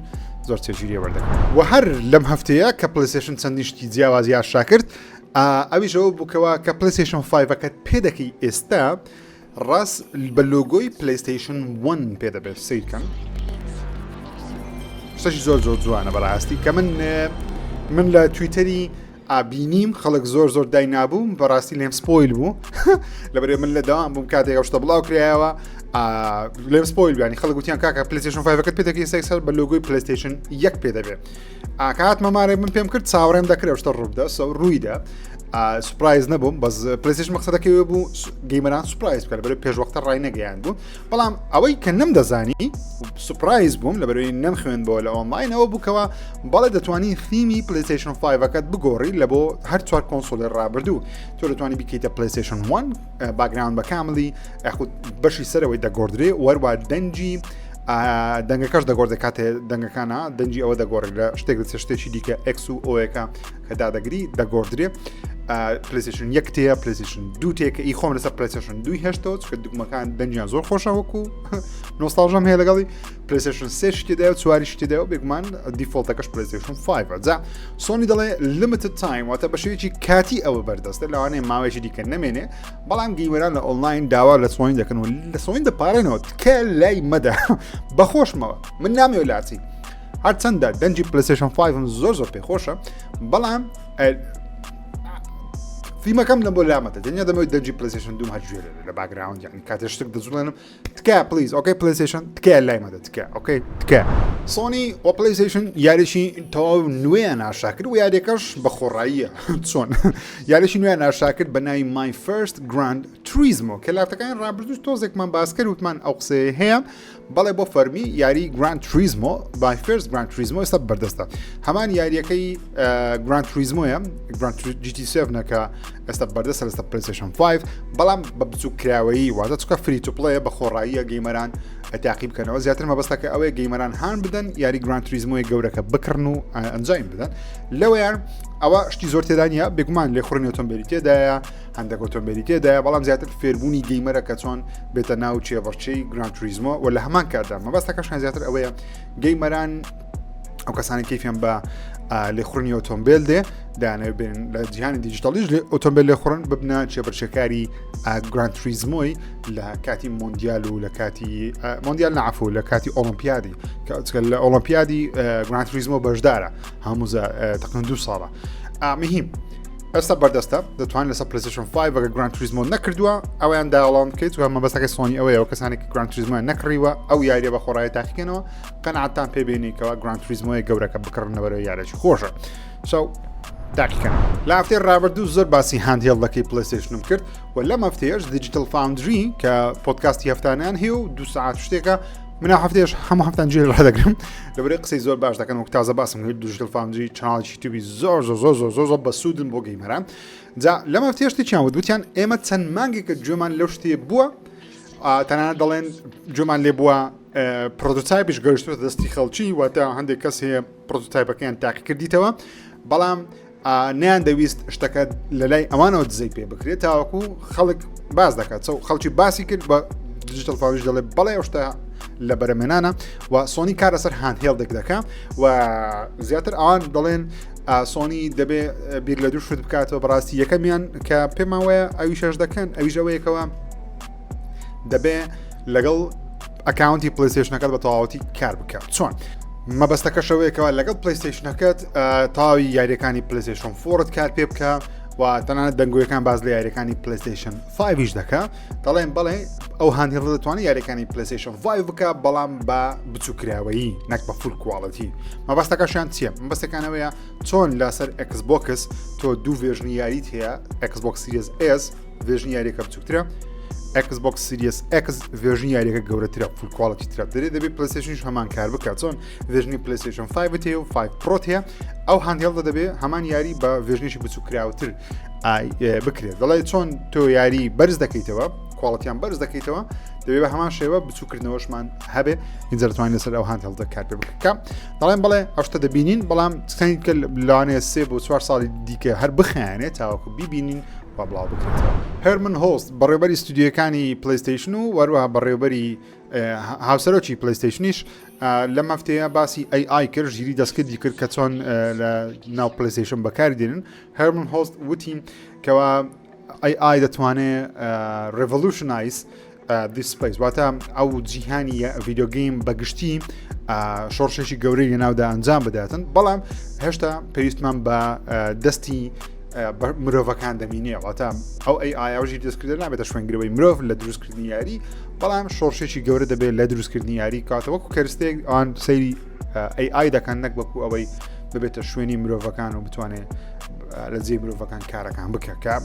Speaker 1: زۆر چێژی لێ وەردەگرن و هەر لەم هەفتەیە کە PlayStation چەندین شتی جیاوازی ئاشکرا کرد ئەویش ئەوە بوو کەوا کە PlayStation 5ەکەت پێ دەکەی ئێستا ڕاست بە لۆگۆی PlayStation 1 پێ دەبێت سیرکەن شتێکی زۆر زۆر جوانە بەڕاستی کە من من لە تویتەری ئابینیم خەڵک زۆر زۆر دای نابوو بەڕاستی لێم spoil بوو لەبەرێ من لە داوام بووم کاتێک ئەو شتە بڵاو کرایەوە لێم spoil بیانی خەڵک وتیان کاکە PlayStation 5ەکەت پێ دەکەی سەر بە لۆگۆی PlayStation یەک پێ دەبێت ئاکات مەمارێ من پێم کرد چاوەڕێم دەکرێت شتە ڕووبدا سە ڕوویدا. surprise نەبووم بەس پلیستیشن مەقسەدەکەی بوو gamer ان surprise بکە لەبەر پێش وەختە ڕای نەگەیان بوو بەڵام ئەوەی کە نەمدەزانی surprise بووم لەبەرەوەی نەمخوێن بۆ لە ئۆنلاینەوە بووکەوە بەڵێ دەتوانی theme ی پلیستیشن 5ەکەت بگۆڕی لە بۆ هەر چوار console ی ڕابردوو تۆ دەتوانی بیکەیتە پلیستیشن 1 background بە کاملی یاخود بەشی سەرەوەی دەگۆڕدرێ وەروە دەنگی دەنگەکەش دەگۆڕدێ کاتێ دەنگەکانە دەنگی ئەوە دەگۆڕێت لە شتێک دەچێت شتێکی دیکە X و O یەکە کە دادەگری دەگۆڕدرێ پلیسیشن یەک تەیە پلیسیشن دوو تێکە ئی خۆم لەسەر پلیسیشن دوی هێشتەوە چکە دوگمەکان دەنگیان زۆر خۆشە وەکو nostalgia م هەیە لەگەڵی پلیسیشن سێ شتێدا و چواری شتێدا و بێگومان default ەکەش پلیسیشن 5 جا سۆنی دەڵێ limited time واتە بە شێوەیەکی کاتی ئەوە بەردەستە لەوانەیە ماوەیەکی دیکە نەمێنێ بەڵام gamer ان لە ئۆنلاین داوا لە سۆنی دەکەن و لە سۆنی دەپارێنەوە تکە لای مەدە بەخۆشمەوە من نامەوێ لاچی هەرچەندە دەنگی پلیسیشن 5 زۆر زۆر پێخۆشە بەڵام theme ەکەم لە بۆ لامەتە دنیا دەمەوێت دەنگی پلیسیشن دوم هەر گوێ لە background یعنی کاتێ شتێک دەجوڵێنم تکایە please okay پلیسیشن تکایە لای مەدە تکایە okay تکایە. سۆنی و پلیسیشن یاریی تەواو نوێیان ئاشا کرد و یاریەکەش بە خۆڕاییە چۆن یاریی نوێیان ئاشا کرد بە ناوی My First Gran Turismo کە لافتەکانی ڕابردوو تۆزێکمان باس کرد وتمان ئەو قسەیە هەیە بەڵێ بۆ فەرمی یاری Gran Turismo My First Gran Turismo ئێستا بەردەستە هەمان یاریەکەی Gran Turismo یە Gran GT seven ە کە ئێستا بەردەستە لەسەر پلیستیشن 5 بەڵام بە بچووککراوەیی واتە چکە free to play ە بە خۆڕاییە gamer ان تاقی بکەنەوە زیاتر مەبەستەکە ئەوەیە gamer ان هان بدەن یاری Gran Turismo ی گەورەکە بکڕن و ئەنجامی بدەن لەوەیان ئەوە شتی زۆر تێدا نییە بێگومان لێخوڕنی ئۆتۆمبیلی تێدایە هەندێک ئۆتۆمبیلی تێدایە بەڵام زیاتر فێربوونی gamer ە کە چۆن بێتە ناو چێبڕچەی Gran Turismo و لە هەمان کاتدا مەبەستەکەشان زیاتر ئەوەیە gamer ان ئەو کەسانی کەیفیان بە لێخوڕنی ئۆتۆمبیل دێ دانەوێت بێن لە جیهانی دیجیتالیش لێ ئۆتۆمبیل لێخوڕن ببنە چێبەرچەکاری Gran Turismo ی لە کاتی مۆندیال و لە کاتی مۆندیال نعفو لە کاتی ئۆڵمپیادی لە ئۆڵمپیادی Gran Turismo بەشدارە هەمووزە تقن دو ساڵە مهم ئێستا بەردەستە دەتوان لەسەر پلیستیشن 5 ئەگەر Gran Turismo نەکردووە ئەویان download بکەیت و مەبەستەکەی سۆنی ئەوەیە و کەسانێک Gran Turismo یان نەکڕیوە ئەو یاریە بە خۆڕایی تاقیکەنەوە قەناعەتان پێ بێنی کەوا Gran Turismo ی گەورەکە بکڕنەوەرەوە یارێکی خۆشە so تاقیکەن لە هەفتەی ڕابردوو زۆر باسی handheld ەکەی پلیستیشنم کرد و لەم هەفتەیەش Digital Foundry کە پۆدکاستی هەفتانیان هەیە و دو ساعت شتێکە من هەفتەیەش هەموو هەفتان جێ ڕادەگرم لەبەرەی قسەی زۆر باش دەکەن وەک تازە باسم کرد Digital Foundry channel ی یوتیوبی زۆر زۆر زۆر زۆر زۆر زۆر بەسوودن بۆ gamer ان جا لەم هەفتەیە شتێکیان وت وتیان ئێمە چەند مانگێکە گوێمان لەو شتێ بووە تەنانەت دەڵێن گوێمان لێ بووە prototype یش گەشتووە دەستی خەڵکی واتە هەندێک کەس هەیە prototype ەکەیان تاقیکردیتەوە بەڵام نیان دەویست شتەکە لە لای ئەوانەوە دزەی پێ بکرێت تاوەکو خەڵک باز دەکات چەو خەڵکی باسی کرد بە Digital Foundry ش دەڵێ بەڵێ ئەو شتە لە بەرەمێنانە و سۆنی کار لەسەر handheld ێک دەکە و زیاتر ئەوان دەڵێن سۆنی دەبێ بیر لە دوو شت بکاتەوە بەڕاستی یەکەمیان کە پێمان وایە ئەوی شەش دەکەن ئەویش ئەوەیەکەوە دەبێ لەگەڵ account ی پلیستیشنەکەت بە تەواوەتی کار بکە چۆن مەبەستەکەشەوەیەکەوە لەگەڵ پلیستیشنەکەت تاوی یاریەکانی پلیستیشن four ت کار پێ بکە و تەنانەت دەنگۆیەکان باز لە یاریەکانی پلیستیشن 5یش دەکە دەڵێن بەڵێ ئەو handheld دەتوانێت یاریەکانی پلیستیشن 5 بکە بەڵام بە بچووکراوەیی نەک بە full quality مەبەستەکەشیان چییە مەبەستەکانەوەیە چۆن لەسەر Xbox تۆ دوو version ی یاریت هەیە Xbox Series S version ی یاریەکە بچووکترە Xbox Series X version ی یاریەکە گەورەترە full quality ترە دەرێ دەبێت پلیستیشنش هەمان کار بکات چۆن version ی پلیستیشن 5 هەیە و 5 Pro هەیە ئەو handheld ە دەبێت هەمان یاری بە version ێکی بچووکراوتر بکرێت دەڵێ چۆن تۆ یاری بەرز دەکەیتەوە quality یان بەرز دەکەیتەوە دەبێت بە هەمان شێوە بچووکردنەوەشمان هەبێ اینجا دەتوانین لەسەر ئەو handheld ە کار پێ بکە دەڵێن بڵێ ئەو شتە دەبینین بەڵام کە لەوانەیە سێ بۆ چوار ساڵی دیکە هەر بخایەنێت تاوەکو بیبینین و بڵاو بکرێتەوە. هێرمن هۆڵست بەڕێوبەری ستودیۆکانی پلیستیشن و وەروەها بەڕێوبەری هاوسەرۆکی پلیستیشنیش لەم هەفتەیە باسی AI کرد ژیری دەستکردی کرد کە چۆن لە ناو پلیستیشن بەکاری دێنن هێرمن هۆڵست وتی کەوا AI دەتوانێت revolutionize this space واتە ئەو جیهانی video game بەگشتی شۆڕشێکی گەورەی لەناودا ئەنجام بداتن بەڵام هێشتا پێویستمان بە دەستی مرۆڤەکان دەمینێ واتە ئەو AI ژیری دەستکردە نابێتە شوێنگرەوەی مرۆڤ لە دروستکردنی یاری بەڵام شۆڕشێکی گەورە دەبێت لە دروستکردنی یاری کاتە وەکو کەرستێک ئەوان سەیری AI دەکەن نەک وەکو ئەوەی ببێتە شوێنی مرۆڤەکان و بتوانێت لە جێی مرۆڤەکان کارەکان بکە کە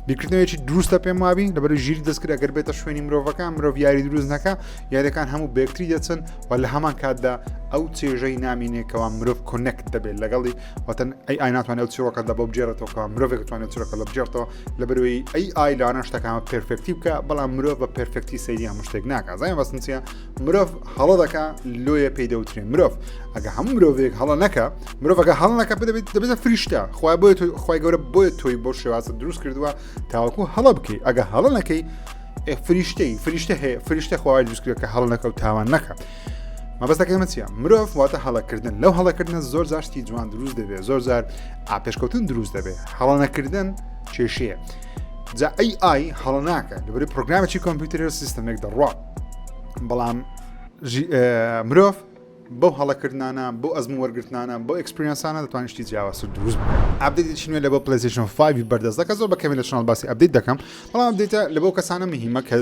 Speaker 1: بیرکردنەوەیەکی دروستە پێم وابی لەبەر ژیری دەستکرد ئەگەر بێتە شوێنی مرۆڤەکان مرۆڤ یاری دروست نەکە یاریەکان هەموو بەیەکتری دەچن و لە هەمان کاتدا ئەو چێژەی نامینێکەوە مرۆڤ connect دەبێت لەگەڵی واتن AI ناتوانێت ئەو چیرۆکە لە بۆ بگێڕێتەوە کە مرۆڤێک توانێت چیرۆکە لە بگێڕێتەوە لەبەرەوەی AI لاوانە شتەکان perfect ی بکە بەڵام مرۆڤ بە perfect ی سەیری هەموو شتێک ناکات زانین بەسن چیە مرۆڤ هەڵە دەکا لۆیە پێی دەوترێ مرۆڤ ئەگە هەموو مرۆڤێک هەڵە نەکە مرۆڤەکە هەڵ نەکە دەبێت دەبێتە فریشتە خوای بۆیە خی گەورە بۆیە تۆی بۆ شێوازە دروست کردووە تاوەکو هەڵە بکەی ئەگە هەڵە نەکەی فریشتەی فریشتە هەیە فریشتە خوای دروست کردووە کە هەڵ نەکە و تاوان نەکە مەبەستەکەی من چیە مرۆڤ واتە هەڵەکردن لەو هەڵەکردنە زۆر جار شتی جوان دروست دەبێت زۆر جار ئاپێشکەوتن دروست دەبێت هەڵە نەکردن کێشەیە جا AI هەڵە ناکە لەبەری پرۆگرامێکی کۆمپیوتەر سیستەمێک دەڕوا بەڵام مرۆڤ بەو هەڵەکردنانە بۆ ئەزموون وەرگرتنانە بۆ experience انە دەتوانین شتی جیاواز دروست بکەن. update ێکی نوێ لە بۆ PlayStation 5 بەردەست دەکە زۆر بە کەمی لە channel باسی update دەکەم بەڵام update ە لە بۆ کەسانە مهمە کە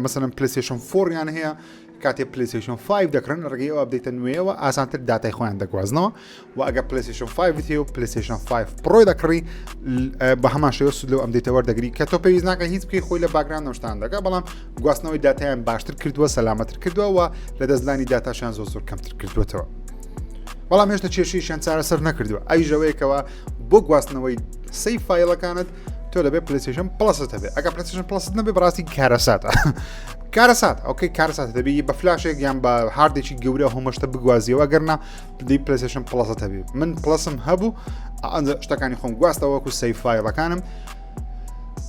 Speaker 1: مەسەلەن PlayStation 4 یان هەیە کاتێ PlayStation 5 دەکڕن لە ڕێگەی ئەو update ە نوێیەوە ئاسانتر داتای خۆیان دەگوازنەوە و ئەگە PlayStation 5 هەیە و PlayStation 5 Pro ی دەکڕی بە هەمان شێوە سود لەو update ە وەردەگری کە تۆ پێویست ناکە هیچ بکەی خۆی لە background شتان دەکە بەڵام گواستنەوەی داتایان باشتر کردووە سەلامەتر کردووە و لە دەستدانی داتاشیان زۆر زۆر کەمتر کردوێتەوە بەڵام هێشتا کێشەیشیان چارەسەر نەکردووە ئەویشەوەیەکەوە بۆ گواستنەوەی save file ەکانت تۆ دەبێت PlayStation Plus ت هەبێ ئەگە PlayStation Plus ت نەبێ بەڕاستی کارەساتە کارەسات okay کارەسات دەبی بە فلاشێک یان بە hard ێکی گەورە هەمەشتە بگوازیەوە ئەگەرنا دی PlayStation Plus ت هەبێ من Plus م هەبوو ئەنجە شتەکانی خۆم گواستەوە وەکو save file ەکانم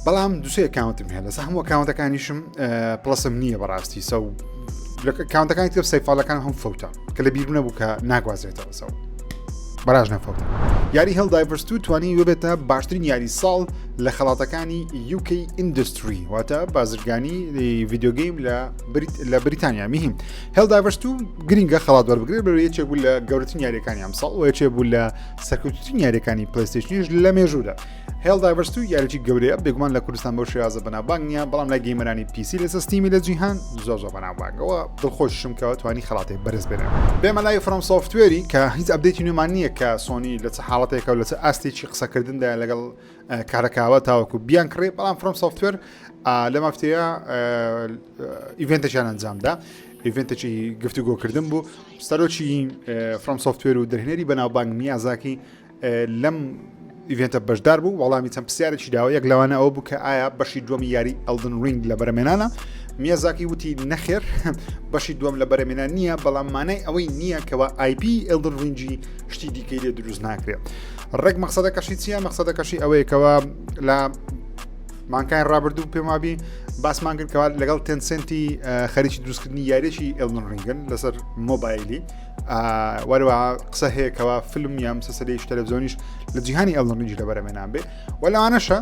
Speaker 1: بەڵام دوسێ account م هەیە لەسە هەموو account ەکانیشم Plus م نییە بەڕاستی سە لە account ەکانی تر save file ەکان هەم فەوتە کە لە بیر نەبوو کە ناگوازرێتەوە سەو بەراژ نەفەوتە یاری Helldivers 2 توانی ببێتە باشترین یاری ساڵ لە خەڵاتەکانی UK Industry واتە بازرگانی video game لە بریتانیا مهم Helldivers 2 گرنگە خەڵات وەربگرێت بەرەوە یەکێک بوو لە گەورەترین یاریەکانی ئەمساڵ و یەکێک بوو لە سەرکەوتوترین یاریەکانی PlayStation یش لە مێژوودا Helldivers 2 یاریی گەورەیە بێگومان لە کوردستان بەو شێوازە بەناوبانگ نییە بەڵام لای gamer انی PC لەسەر Steam ی لە جیهان زۆر زۆر بەناوبانگەوە دڵخۆشم کەەوە توانی خەڵاتێک بەرز بێنێ بێمە لای FromSoftware ی کە هیچ update ی نوێمان نییە کە سۆنی لە چ حاڵەتێکە و لە چ ئاستێکی قسەکردندا لەگەڵ کارەکاوە تاوەکو بیان کڕێ بەڵام FromSoftware لەم هەفتەیە event ێکیان ئەنجامدا event ێکی گفتوگۆکردن بوو سەرۆکی FromSoftware و دەرهێنەری بەناوبانگ میازاکی لەم event ە بەشدار بوو وەڵامی چەند پرسیارێکی داوە یەک لەوانە ئەوە بوو کە ئایا بەشی دووەمی یاری Elden Ring لە بەرەمێنانە میازاکی وتی نەخێر بەشی دووەم لە بەرەمێنان نییە بەڵام مانای ئەوەی نییە کەەوە IP Elden Ring ی شتی دیکەی لێ دروست ناکرێت ڕێک مەقسەدەکەشی چییە مەقسەدەکەشی ئەوەیەکەوە لە مانکای ڕابردوو پێم وابی باسمان کرد کەوا لەگەڵ Tencent ی خەریکی دروستکردنی یاریێکی Elden Ring ن لەسەر مۆبایلی وەروە قسە هەیە کەوا فیلم یا مسەسەلەیش تەلەڤزیۆنیش لە جیهانی Elden Ring لە بەرەمێنان بێ و لەوانەشە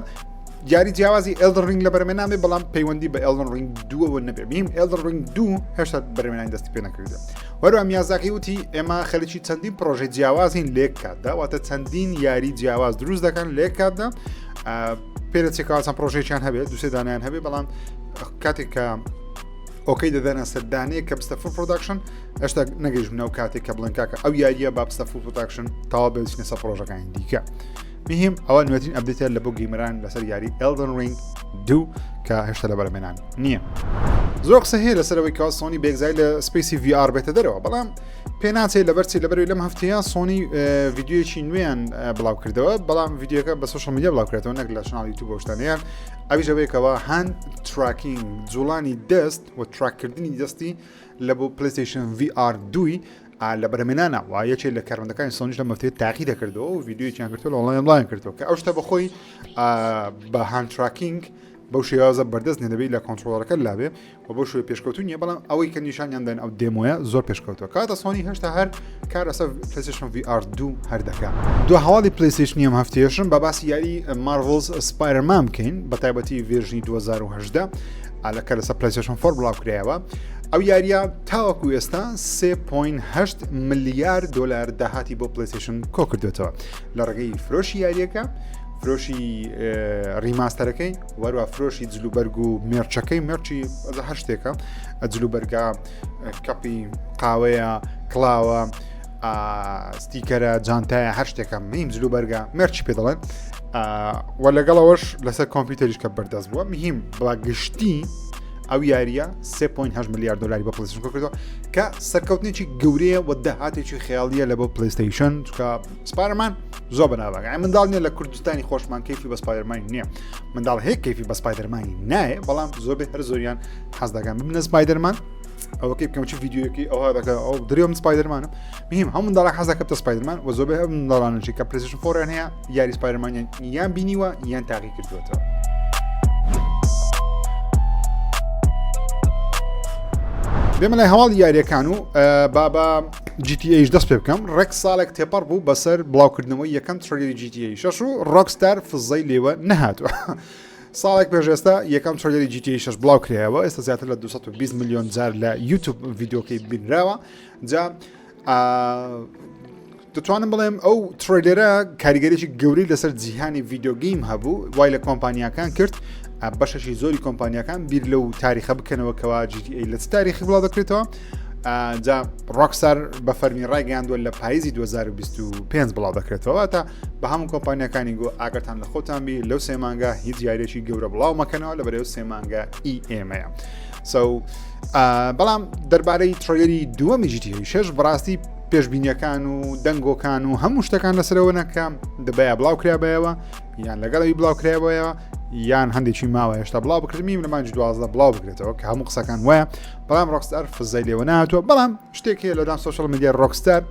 Speaker 1: یاری جیاوازی Elden Ring لە بەرەمێنان بێ بەڵام پەیوەندی بە Elden Ring دووەوە نەبێ بیم Elden Ring دوو هێشتا بەرەمێنانی دەستی پێ نەکردە وەروە میازاکی وتی ئێمە خەریکی چەندین پرۆژەی جیاوازین لێک کاتدا واتە چەندین یاری جیاواز دروست دەکەن لێک کاتدا پێدەچێت کەوا چەند پرۆژێکیان هەبێت دوسێ دانیان هەبێ بەڵام کاتێک کە okay دەدەنە سەردانەیە کە بستە full production هێشتا نەگەیشتنەوە کاتێک کە بڵێن کاکە ئەو یاریە با بستە full production تاوا بچینە سەر پرۆژەکانی دیکە مهم ئەوە نوێترین update ە لە بۆ gamer ان لەسەر یاری Elden Ring دوو کە هێشتا لە بەرەمێنان نییە. زۆر قسە هەیە لەسەرەوەی کە سۆنی بێگزای لە space ی VR بێتە دەرەوە بەڵام پێناچێت لەبەرچی لەبەروی لەم هەفتەیە سۆنی ڤیددیوەکی نوێیان بڵاو کردەوە بەڵام ڤیددیوەکە بە social media بڵاو کرێتەوە نەک لە channel یوتیوب شتانیان ئەویش ئەوەیەکەوە hand tracking جوڵانی دەست و track کردنی دەستی لە بۆ PlayStation VR دووی لە بەرەمێنانە وا یەکێ لە کارمەندەکانی سۆنیش لە مەفتێ تاقی دەکردەوە و ڤیددیویان کردو لە ئۆنلاین بڵاویان کردەوە کە ئەو شتە بەخۆی بە hand tracking بەو شێوازە بەردەست نەدەبێت لە controller ەکە لابێ و بەو شێوە پێشکەوتو نییە بەڵام ئەوەی کە نیشانیان دەن ئەو demo یە زۆر پێشکەوتوە کاتە سۆنی هێشتا هەر کار لەسەر PlayStation VR دوو هەر دەکا دو هەواڵی PlayStation ی ئەم هەفتەیەشم بە باسی یاری Marvel's Spider-Man بکەین بە تایبەتی version ی 2018 لە کە لەسەر PlayStation 4 بڵاو کرایەوە ئەو یاریە تاوەکو ئێستا 3.8 ملیار دلار داهاتی بۆ PlayStation کۆ کردوێتەوە لە ڕێگەی فرۆشی یاریەکە فرۆشی remaster ەکەی وەروە فرۆشی جلوبەرگ و merch ەکەی merch ی هەر شتێکە جلوبەرگە cup ی قاوەیە کڵاوە. sticker ە جانتایە هەر شتێکە میم جلو بەرگە merch ی پێ دەڵێن و لەگەڵەوەش لەسەر کۆمپیوتەریش کە بەردەست بووە مهم بە گشتی ئەو یاریە 3.8 میلیارد دلاری بە PlayStation کردووە کە سەرکەوتنێکی گەورەیە و داهاتێکی خەیاڵیە لە بۆ PlayStation چکە Spider-Man زۆر بەناوبانگە منداڵ نیە لە کوردستانی خۆشمان کەیفی بە Spider-Man ی نییە منداڵ هەیە کەیفی بە Spider-Man ی نایە بەڵام زۆربەی هەر زۆریان حەز دەکەن ببنە Spider-Man ئەوەکەی بکەم چ ڤیدیۆیەکی ئەوها دەکە ئەو درێم Spider-Man م مهم هەموو منداڵە حەز دەکەن بتە Spider-Man و زۆربەی ئەم منداڵانەشی کە PlayStation four یان هەیە یاری Spider-Man یان یان بینیوە یان تاقی کردووەتەوە. بێمە لای هەواڵی یاریەکان و بابا GTA دەست پێ بکەم ڕێک ساڵێک تێپەڕ بوو بەسەر بڵاوکردنەوەی یەکەم trailer ی GTA 6 و Rockstar فزەی لێوە نەهاتوە. ساڵێک پێش ئێستا یەکەم trailer ی GTA 6 بڵاو کرایەوە ئێستا زیاتر لە 220 میلیۆن جار لە یوتوب ڤیدیۆکەی بینراوە جا دەتوانم بڵێم ئەو trailer ە کاریگەرێکی گەورەی لەسەر جیهانی video game هەبوو وای لە کۆمپانیاکان کرد بەشەشی زۆری کۆمپانیاکان بیر لەو تاریخە بکەنەوە کەوا GTA لە چ تاریخی بڵاو دەکرێتەوە جا Rockstar بە فەرمی ڕایگەیاندووە لە پاییزی 2025 بڵاو دەکرێتەوە تا بە هەموو کۆمپانیەکانی گۆ ئاگرتان لە خۆتان بی لەو سێ مانگە هیچ یاریێکی گەورە بڵاو مەکەنەوە لە بەرەو سێ مانگە ئی ئێمەیە so بەڵام دەربارەی trailer ی دووەمی GTA شش بەڕاستی پێشبینیەکان و دەنگۆکان و هەموو شتەکان لەسەرەوە نەکە دەبایە بڵاو کرابایەوە یان لەگەڵەوی بڵاو کرایەوە یان هەندێکی ماوە هێشتا بڵاو بکردمی لە مانج 12 بڵاو بکرێتەوە کە هەموو قسەکان وایە بەڵام Rockstar فزای لێوە ناتوە بەڵام شتێک هەیە لەدام social media Rockstar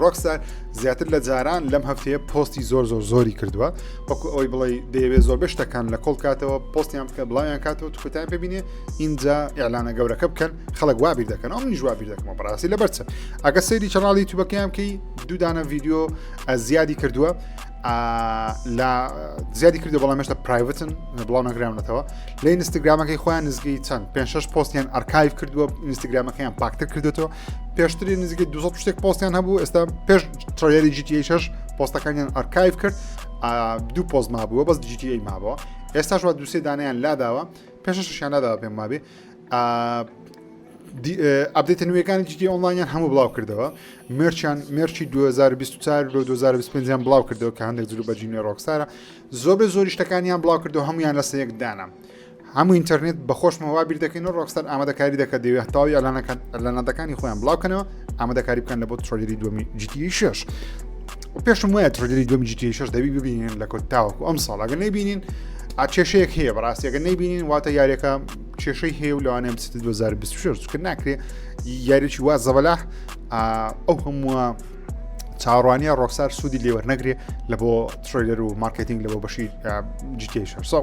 Speaker 1: Rockstar زیاتر لە جاران لەم هەفتەیە پۆستی زۆر زۆر زۆری کردووە وەکو ئەوەی بڵێ دەیەوێت زۆر شتەکان لە کۆڵ کاتەوە پۆستیان بکە بڵاویان کاتەوە توکتان ببینێ اینجا ئیعلانە گەورەکە بکەن خەڵک وا بیر دەکەن ئەو منیش وا بیر دەکەمەوە بەڕاستی لەبەر چ ئەگە سەیری channel ی YouTube ەکەیان بکەی دوو دانە ڤیدیۆ زیادی کردووە لە زیادی کردو بەڵام هێشتا private ن بڵاو نەکراونەتەوە لە ئینستاگرامەکەی خۆیان نزگەی چەند پێ شش پۆستیان archive کردووە ئینستاگرامەکەیان پاکتر کردێتەوە پێشتری نزیکەی 200 شتێک پۆستیان هەبوو ئێستا پێش trailer ی GTA 6 پۆستەکانیان archive کرد دوو پۆست مابووە بەس GTA مابەوە ئێستاش وا دوسێ دانیان لاداوە پێش ششیان لاداوە پێم وابێ update ە نوێەکانی GTA Online یان هەموو بڵاو کردەوە merch یان merch ی 2024 لۆ 2025یان بڵاو کردەوە کە هەندێک جلو بەرگی نوێ Rockstar ە زۆربەی زۆری شتەکانیان بڵاو کردەوە هەمویان لەسەر یەک دانا هەموو ئینتەرنێت بەخۆشمەوە وا بیر دەکەین و Rockstar ئامادەکاری دەکات دەوێت تەواوی ئەلانەکان ئەلاناتەکانی خۆیان بڵاو کەنەوە ئامادەکاری بکەن لە بۆ trailer ی دووەمی GTA 6 پێشم وایە trailer ی دووەمی GTA 6 دەبی ببینین لە کۆت تاوەکو ئەم ساڵ ئەگەر نەیبینین کێشەیەک هەیە بەڕاستی ئەگەر نەیبینین واتە یاریەکە کێشەی هەیە و لەوانەیە بچێتە 2026 چونکە ناکرێ یاریی وا زەبەلاح ئەو هەمووە چاوەڕوانیە Rockstar سوودی لێوەرنەگرێ لە بۆ trailer و marketing لە بۆ بەشی GTA so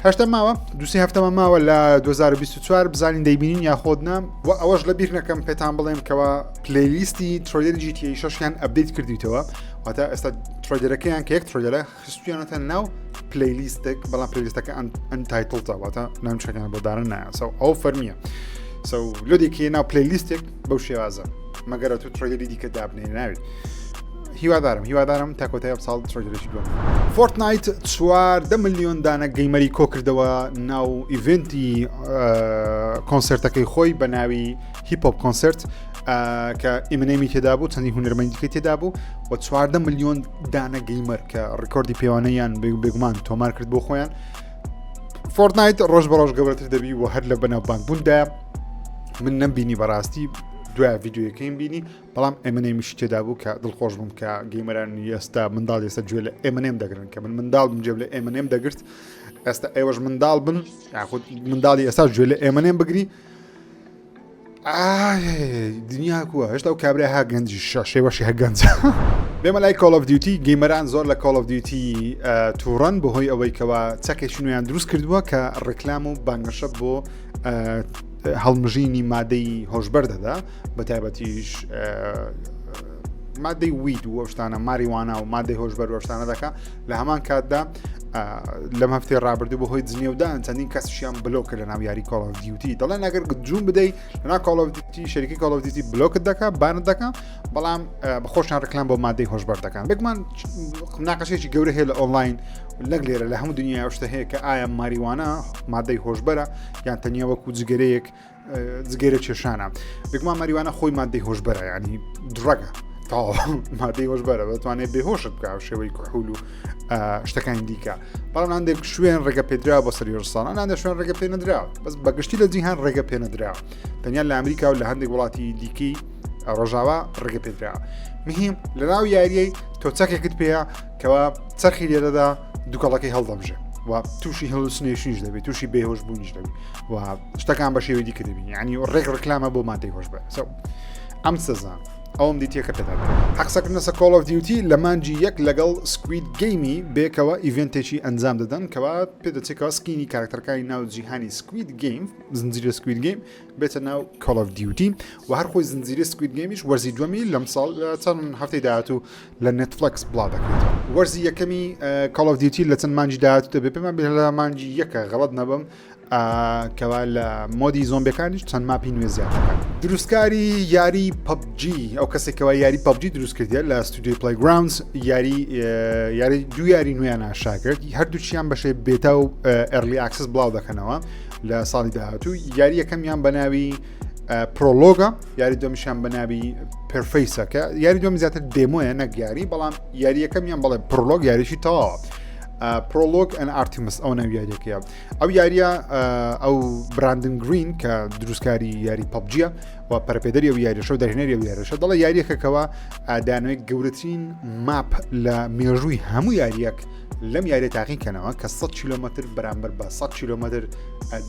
Speaker 1: هەشتا ماوە دوسی هەفتەمە ماوە لە 2024 بزانین دەیبینین یاخۆد نا و ئەوەش لە بیر نەکەم پێتان بڵێم کەەوە playlist ی trailer ی GTA شەشیان update کردیتەوە واتە ئێستا trailer ەکەیان کە یەک trailer ە خستویانەتە ناو playlist ێک بەڵام playlist ەکە untitled ە واتە ناونیشەکان بۆ دارن نایە so ئەو فەرمیە so لۆدێکی ناو playlist ێک بەو شێوازە مەگەرە تو trailer ی دیکە دابنێ ناوێت هیوادارم هیوادارم تا کۆتای ساڵ trailer ێکی دووەم Fortnite 14 میلیۆن دانە gamer ی کۆکردەوە ناو event ی کۆنسرتەکەی خۆی بە ناوی Hip Hop Concert کە Eminem ی تێدا بوو چەندی هونەرمەندی دیکەی تێدا بوو و 14 میلیۆن دانە gamer کە ڕیکۆردی پێوانەیان بێگومان تۆمار کرد بۆ خۆیان Fortnite ڕۆژ بە ڕۆژ گەورەتر دەبی و هەر لە بەناوبانگ بووندا من نەمبینی بەڕاستی دوای ڤیددیوەکەیم بینی بەڵام Eminem یشی تێدا بوو کە دڵخۆش بووم کە gamer ان ئێستا منداڵ ئێستا گوێ لە Eminem دەگرن کە من منداڵ بم گوێم لە Eminem دەگرت ئێستا ئێوەش منداڵ بن یاخود منداڵی ئێستا گوێ لە Eminem بگری دنیا کووە هێشتا و کابرا ها گەنجی شێوەشی هە گەنج بێمە لای Call of Duty gamer ان زۆر لە Call of Duty تووڕەن بەهۆی ئەوەی کەوا چەکێکی نوێیان دروست کردووە کە ڕێکلام و بانگەشە بۆ هەڵمژینی مادەی هۆشبەر دەدا بە تایبەتیش مادەی weed و شتانە ماریوانا و مادەی هۆشبەر وەشتانە دەکا لە هەمان کاتدا لەم هەفتەی ڕابردوو بەهۆی جنێودان چەندین کەسیشیان بلۆک کرد لە ناو یاری Call of Duty دەڵێن ئەگەر جوون بدەیت لەنا Call of Duty شەریکی Call of Duty بلۆکت دەکا ban ت دەکا بەڵام بەخۆشیان ڕکلام بۆ مادەی هۆشبەر دەکەن بێگومان مناقەشێکی گەورە هەیە لە ئۆنلاین لەک لێرە لە هەموو دنیا شتە هەیە کە ئایا ماریوانا مادەی هۆشبەرە یان تەنیا وەکو جگەرەیەک جگەرە کێشانە. بێگومان ماریوانە خۆی مادەی هۆشبەرە ینی drug ە تەواو مادەی هۆشبەرە دەتوانێت بێهۆشت بکە شێوەی کحول و شتەکانی دیکە بەڵام هەندێک شوێن ڕێگە پێدرا بۆ سەری ساڵان هەندێک شوێن ڕێگە پێ نەدرا بەس بەگشتی لە جیهان ڕێگە پێ نەدرا تەنیا لە ئەمریکا و لە هەندێک وڵاتی دیکەی ڕۆژاوا ڕێگە پێدرا مهم لە ناو یاریەی تۆ چەکێکت پێەیە کەوا چەرخی لێرەدا دوکەڵەکەی هەڵدەمژێ و تووشی hallucination یش دەبێت تووشی بێهۆش بوونیش دەبێت و شتەکان بە شێوەی دیکە دەبین یعنی ڕێک ڕکلامە بۆ مادەی هۆشبەر ئەم سزان ئەوم دیتیەکە پێدا حەقسەکردنەسە Call of Duty لە مانجی یەک لەگەڵ Squid Game ی بێکەوە event ێکی ئەنجام دەدەن کەوا پێدەچێتەوە skin ی کارکتەرەکانی ناو جیهانی Squid Game زنجیرە Squid Game بێتە ناو Call of Duty و هەر خۆی زنجیرە Squid Game یش وەرزی دووەمی لەم ساڵ چەند هەفتەی داهاتوو لە Netflix بڵاو دەکرێت. وەرزی یەکەمی Call of Duty لە چەند مانگی داهاتوو دەبێت پێمان بێت لە مانگی یەکە غەڵەت نەبم کەوا لە mode ی زۆمبەکانیش چەند map ی نوێ زیاد دەکات. دروستکاری یاری PUBG ئەو کەسێکەوە یاری PUBG دروست کردیە لە ستودیۆی Playgrounds یاری یاری دوو یاری نوێیان ئاشا کرد هەردووچیان بەشێ beta و early access بڵاو دەکەنەوە لە ساڵی داهاتوو یاری یەکەمیان بە ناوی Prologue ە یاری دومیشان بە ناوی Preface ەکە یاری دوم زیاتر demo یە نەک یاری بەڵام یاری یەکەمیان بەڵێ Prologue یاریشی تەواوە Prologue and Artemis ئەو ناو یاریەکەیە ئەو یاریە ئەو Brandon Greene کە دروستکاری یاری PUBG یە و پەرپێدەری ئەو یاریشە و دەرهێنەری ئەو یاریشە دەڵێ یاریەکەکەوە دانەوەی گەورەترین map لە مێژووی هەموو یاریەک لەم یاریە تاقی کەنەوە کە 100 کیلومتر بەرامبەر بە 100 کیلومتر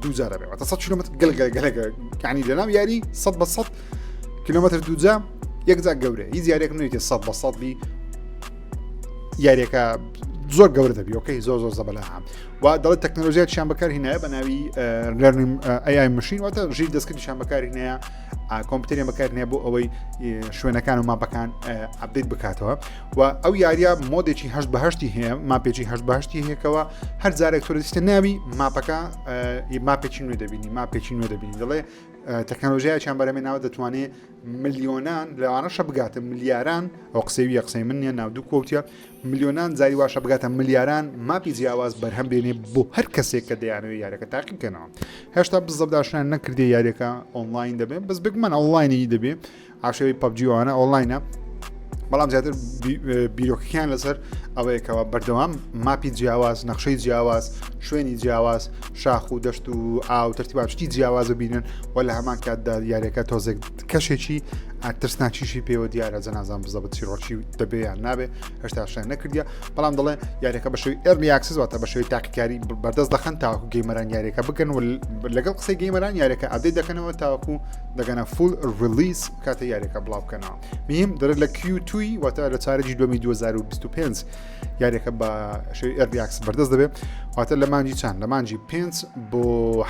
Speaker 1: دووجارە بێ واتە 100 کیلومتر گەل گەل گەلەکە یعنی لەناو یاری 100 بە 100 کیلومتر دووجا یەکجا گەورە هیچ یاریێک نوێتێ 100 بە 100 بی یاریەکە زۆر گەورە دەبی okay زۆر زۆر زەبەلاحە و دەڵێت تەکنەلۆژیاکیان بەکارهینایە بە ناوی learning AI machine واتە ژیر دەستکردیشان بەکارهینایە کۆمپیوتەریان بەکارهێنا بۆ ئەوەی شوێنەکان و map ەکان update بکاتەوە و ئەو یاریە mode ێکی هەشت بە هەشتی هەیە map ێکی هەشت بە هەشتی هەیەکەوە هەر جارێک تۆ دەچیتە ناوی map ەکە map ێکی نوێ دەبینی map ێکی نوێ دەبینی دەڵێ تەکنەلۆژیایان بەرەمێ ناوە دەتوانێت ملیۆنان لەوانەشە بگاتە ملیاران ئەو قسەویە قسەی من نیە ناو دوو quote ە ملیۆنان جاری واشە بگاتە ملیاران map ی جیاواز بەرهەم بێنێ بۆ هەر کەسێک کە دەیانەوێت یاریەکە تاقی بکەنەوە هێشتا بزەبداشیان نەکردی یاریەکە ئۆنلاین دەبێت بەس بگمەن ئۆنلاینی دەبێ عاشەوەی PUBG وانە ئۆنلاینە بەڵام زیاتر بیرۆکەکان لەسەر ئەوەیەکەوە بەردەوام map ی جیاواز نەخشەی جیاواز شوێنی جیاواز شاخ و دەشت و ئاو تەرتیبات شتی جیاواز ببینن و لە هەمان کاتدا یاریەکە تۆزێک کەشێکی ترسناکیشی پێوە دیارە جەنازان بزەبت چیرۆکی دەبێ یان نابێ هێشتا شیان نەکردە بەڵام دەڵێ یاریەکە بە شێوی early access واتە بە شێوی تاقیکاری بەردەست دەخەن تاوەکو gamer ان یاریەکە بکەن و لەگەڵ قسەی gamer ان یاریەکە update دەکەنەوە تاوەکو دەگەنە full release کاتە یاریەکە بڵاو بکەنەوە مهم دەرێت لە Q2 واتە لە چارەکی دومی 2025 یاریەکە بە شێوی early access بەردەست دەبێت واتە لە مانجی چند لە مانجی پێنج بۆ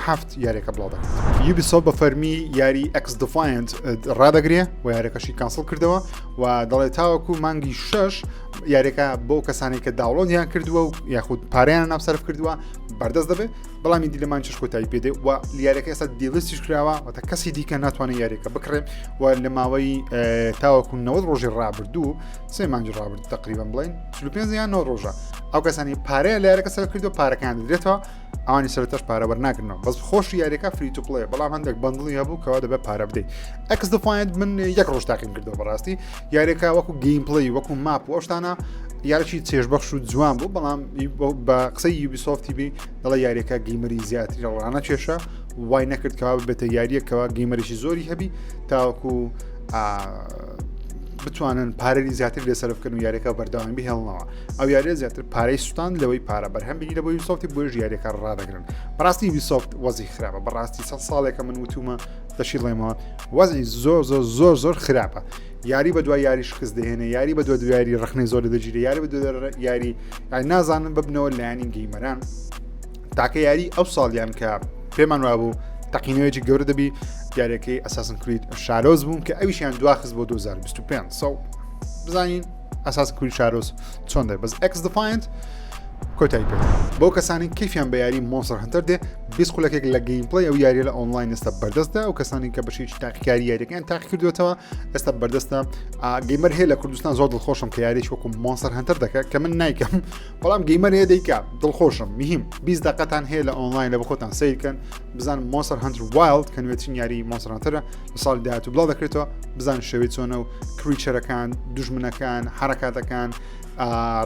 Speaker 1: هەفت یاریەکە بڵاو دەکات Ubisoft بە فەرمی یاری XDefiant ڕادەگرێ و یاریەکەشی cancel کردەوە و دەڵێت تاوەکو مانگی شەش یاریەکە بۆ کەسانی کە download یان کردووە و یاخود پاریان ناوسەرف کردووە بەردەست دەبێت بەڵام ئیدی لە مانگی شەش کۆتایی پێدێ و یاریەکە ئێستا delist یش کراوە واتە کەسی دیکە ناتوانێت یاریەکە بکڕێ و لە ماوەی تاوەکو 90 ڕۆژی ڕابردوو سێ مانگی ڕابرد تقریبا بڵین 45 یان 9 ڕۆژە ئەو کەسانی پارەیە لە یاریەکە سەرف کردو پارەکان دەدرێتەوە ئەوانی سەرتەش پارە وەرناگرنەوە بەس خۆشی یاریەکە free to play بەڵام هەندێک bundle ی هەبوو کەوا دەبێت پارە بدەیت XDefiant من یەک ڕۆژ تاقیم کردەوە بەڕاستی یاریەکە وەکو gameplay وەکو map و ئەوشتانە یارێکی چێژبەخش و جوان بوو بەڵام بە قسەی Ubisoft ی بی دەڵێ یاریەکە gamer ی زیاتری ڕانە کێشە وای نەکرد کەوا ببێتە یاریەکەوە gamer ێکی زۆری هەبی تاوەکو بتوانن پارەی زیاتر لێ سەرف بکەن و یاریەکە بەردەوام بهێڵنەوە ئەو یاریە زیاتر پارەی سوستان لەوەی پارە بەرهەم بینی لە بۆ Ubisoft ی بۆیش یاریەکە ڕادەگرن بەڕاستی Ubisoft وەزی خراپە بەڕاستی سە ساڵێکە من وتومە دەشی ڵێمەوە وەزی زۆر زۆر زۆر زۆر خراپە یاری بە دوای یاری شکست دەهێنێ یاری بە دوای یاری ڕخنەی زۆر دەگیرێ یاری بە دوای یاری نازانن ببنەوە لایەنی gamer ان تاکە یاری ئەو ساڵیان کە پێمان وابوو تەقینەوەیەکی گەورە دەبی یاریەکەی Assassin's Creed Shadows بوون کە ئەویشیان دواخست بۆ 2025 so بزانین Assassin's Creed Shadows چۆن دەر بەس XDefiant. کۆتایی پێ بۆ کەسانی کەیفیان بە یاری Monster Hunter دێ 20 خولەکێک لە gameplay ئەو یاریە لە ئۆنلاین ئێستا بەردەستە ئەو کەسانی کە بەشێکی تاقیکاری یاریەکان تاقی کردوێتەوە ئێستا بەردەستە gamer هەیە لە کوردستان زۆر دڵخۆشم کە یاریش وەکو Monster Hunter دەکە کە من نیکەم بەڵام gamer هەیە دەیکا دڵخۆشم مهم 20 دقەتان هەیە لە ئۆنلاین لە بخۆتان سیرکەن بزان Monster Hunter Wilds کە نوێترین یاری Monster Hunter ە لە ساڵی داهاتوو بڵاو دەکرێتەوە بزان شێوەی چۆنە و creature ەکان دوژمنەکان حرکاتەکان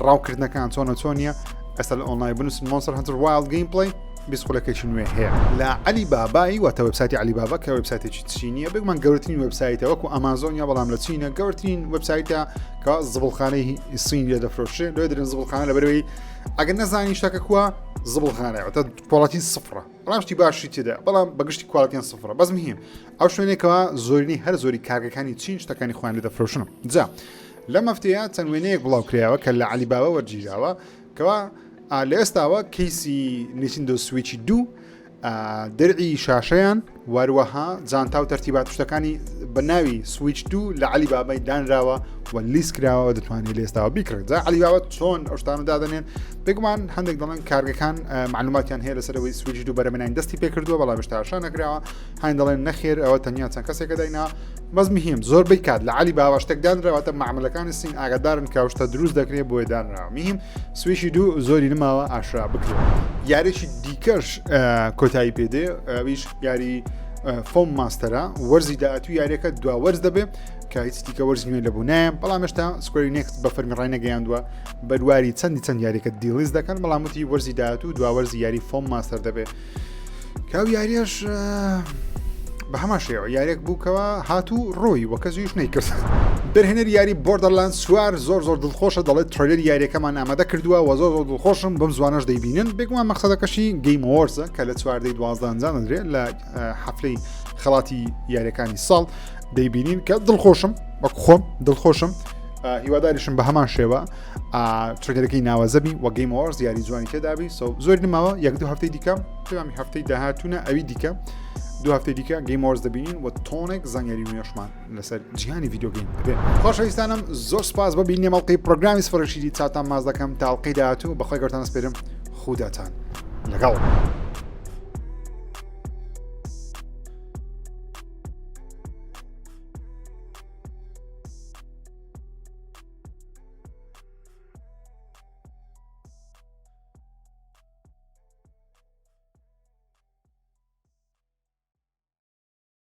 Speaker 1: ڕاوکردنەکان چۆنە چۆنیە ئێستا لە ئۆنلاین بنووسن Monster Hunter Wilds gameplay 20 خولەکێکی نوێ هەیە لە علی بابایی واتە وبسایتی علی بابا کە وبسایتێکی چینیە بێگومان گەورترین وبسایتە وەکو ئەمازۆنیا بەڵام لە چینە گەورترین وبسایتە کە زبڵخانەی سین لێ دەفرۆشێ لێ درن زبڵخانە لە بەرەوەی ئەگەر نەزانی شتەکە کووە زبڵخانە واتە quality سفرە بەڵام شتی باشی تێدا بەڵام بەگشتی quality یان سفرە بەس مهم ئەو شوێنێکەوە زۆرینەی هەر زۆری کارگەکانی چین شتەکانی خۆیان لێ دەفرۆشن جا لەم هەفتەیە چەند وێنەیەک بڵاو کرایەوە کە لە علی بابا وەرگیراوە کەوا لە ئێستاوە case ی Nintendo Switch ی دوو درعی شاشەیان واروەها جانتا و تەرتیبات شتەکانی بە ناوی سویچ دوو لە علی بابای دانراوە و لیست کراوە دەتوانێت لێستاوە بیکڕێت جا علی بابا چۆن ئەو شتانە دادەنێن بێگومان هەندێک دەڵێن کارگەکان معلوماتیان هەیە لەسەرەوەی سویچ دوو بەرەمێنین دەستی پێکردووە بەڵام هێشتا نەکراوە هەین دەڵێن نەخێر ئەوە تەنیا چەند کەسێکە داینا بەس مهم زۆربەی کات لە علی باوە شتێک دانراوەتە معاملەکانی سین ئاگادارن کە شتە دروست دەکرێت بۆیە دانراوە مهم سویشی دوو زۆری نماوە ئاشرا بکرێت یاریی دیکەش کۆتایی پێدێ ئەویش یاری Foam Master ە وەرزی داهاتوو یاریەکە دوا وەرز دەبێ کە هیچ دیکە وەرز نوێ لە بوو نایە بەڵام هێشتا Square Enix بە فەرمی ڕاینەگەیاندووە بەرواری چەندی چەند یاریەکە دیلیز دەکەن بەڵام وتی وەرزی داهاتوو دوا وەرزی یاری Foam Master دەبێ کاو یاریەش بە هەمان شێوە یاریەک بووکەوە هات و ڕۆی وە کەسیش نەیکرد. دەرهێنەری یاری Borderlands چوار زۆر زۆر دڵخۆشە دەڵێت trailer ی یاریەکەمان ئامادە کردووە و زۆر زۆر دڵخۆشم بەم زوانەش دەیبینن بێگومان مەقسەدەکەشی Game Awards ە کە لە چواردەی دوازدە ئەنجام دەدرێت لە حەفلەی خەڵاتی یاریەکانی ساڵ دەیبینین کە دڵخۆشم وەک خۆم دڵخۆشم هیواداریشم بە هەمان شێوە trailer ەکەی ناوازەبی وە Game Awards یاری جوانی تێدابی so زۆر نماوە یەک دوو هەفتەی دیکە پێوامی هەفتەی داهاتوونە ئەوی دیکە دوو هەفتەی دیکە Game Awards دەبینین و تۆنێک زانیاری نوێشمان لەسەر جیهانی video game دەبێت خۆشەویستانم زۆر سپاس بە بینی مەڵقی پرۆگرامی سفرشیری چاتان ماز دەکەم تاڵقی داهاتوو بەخوای گەورتان سپێرم خوداتان لەگەڵ.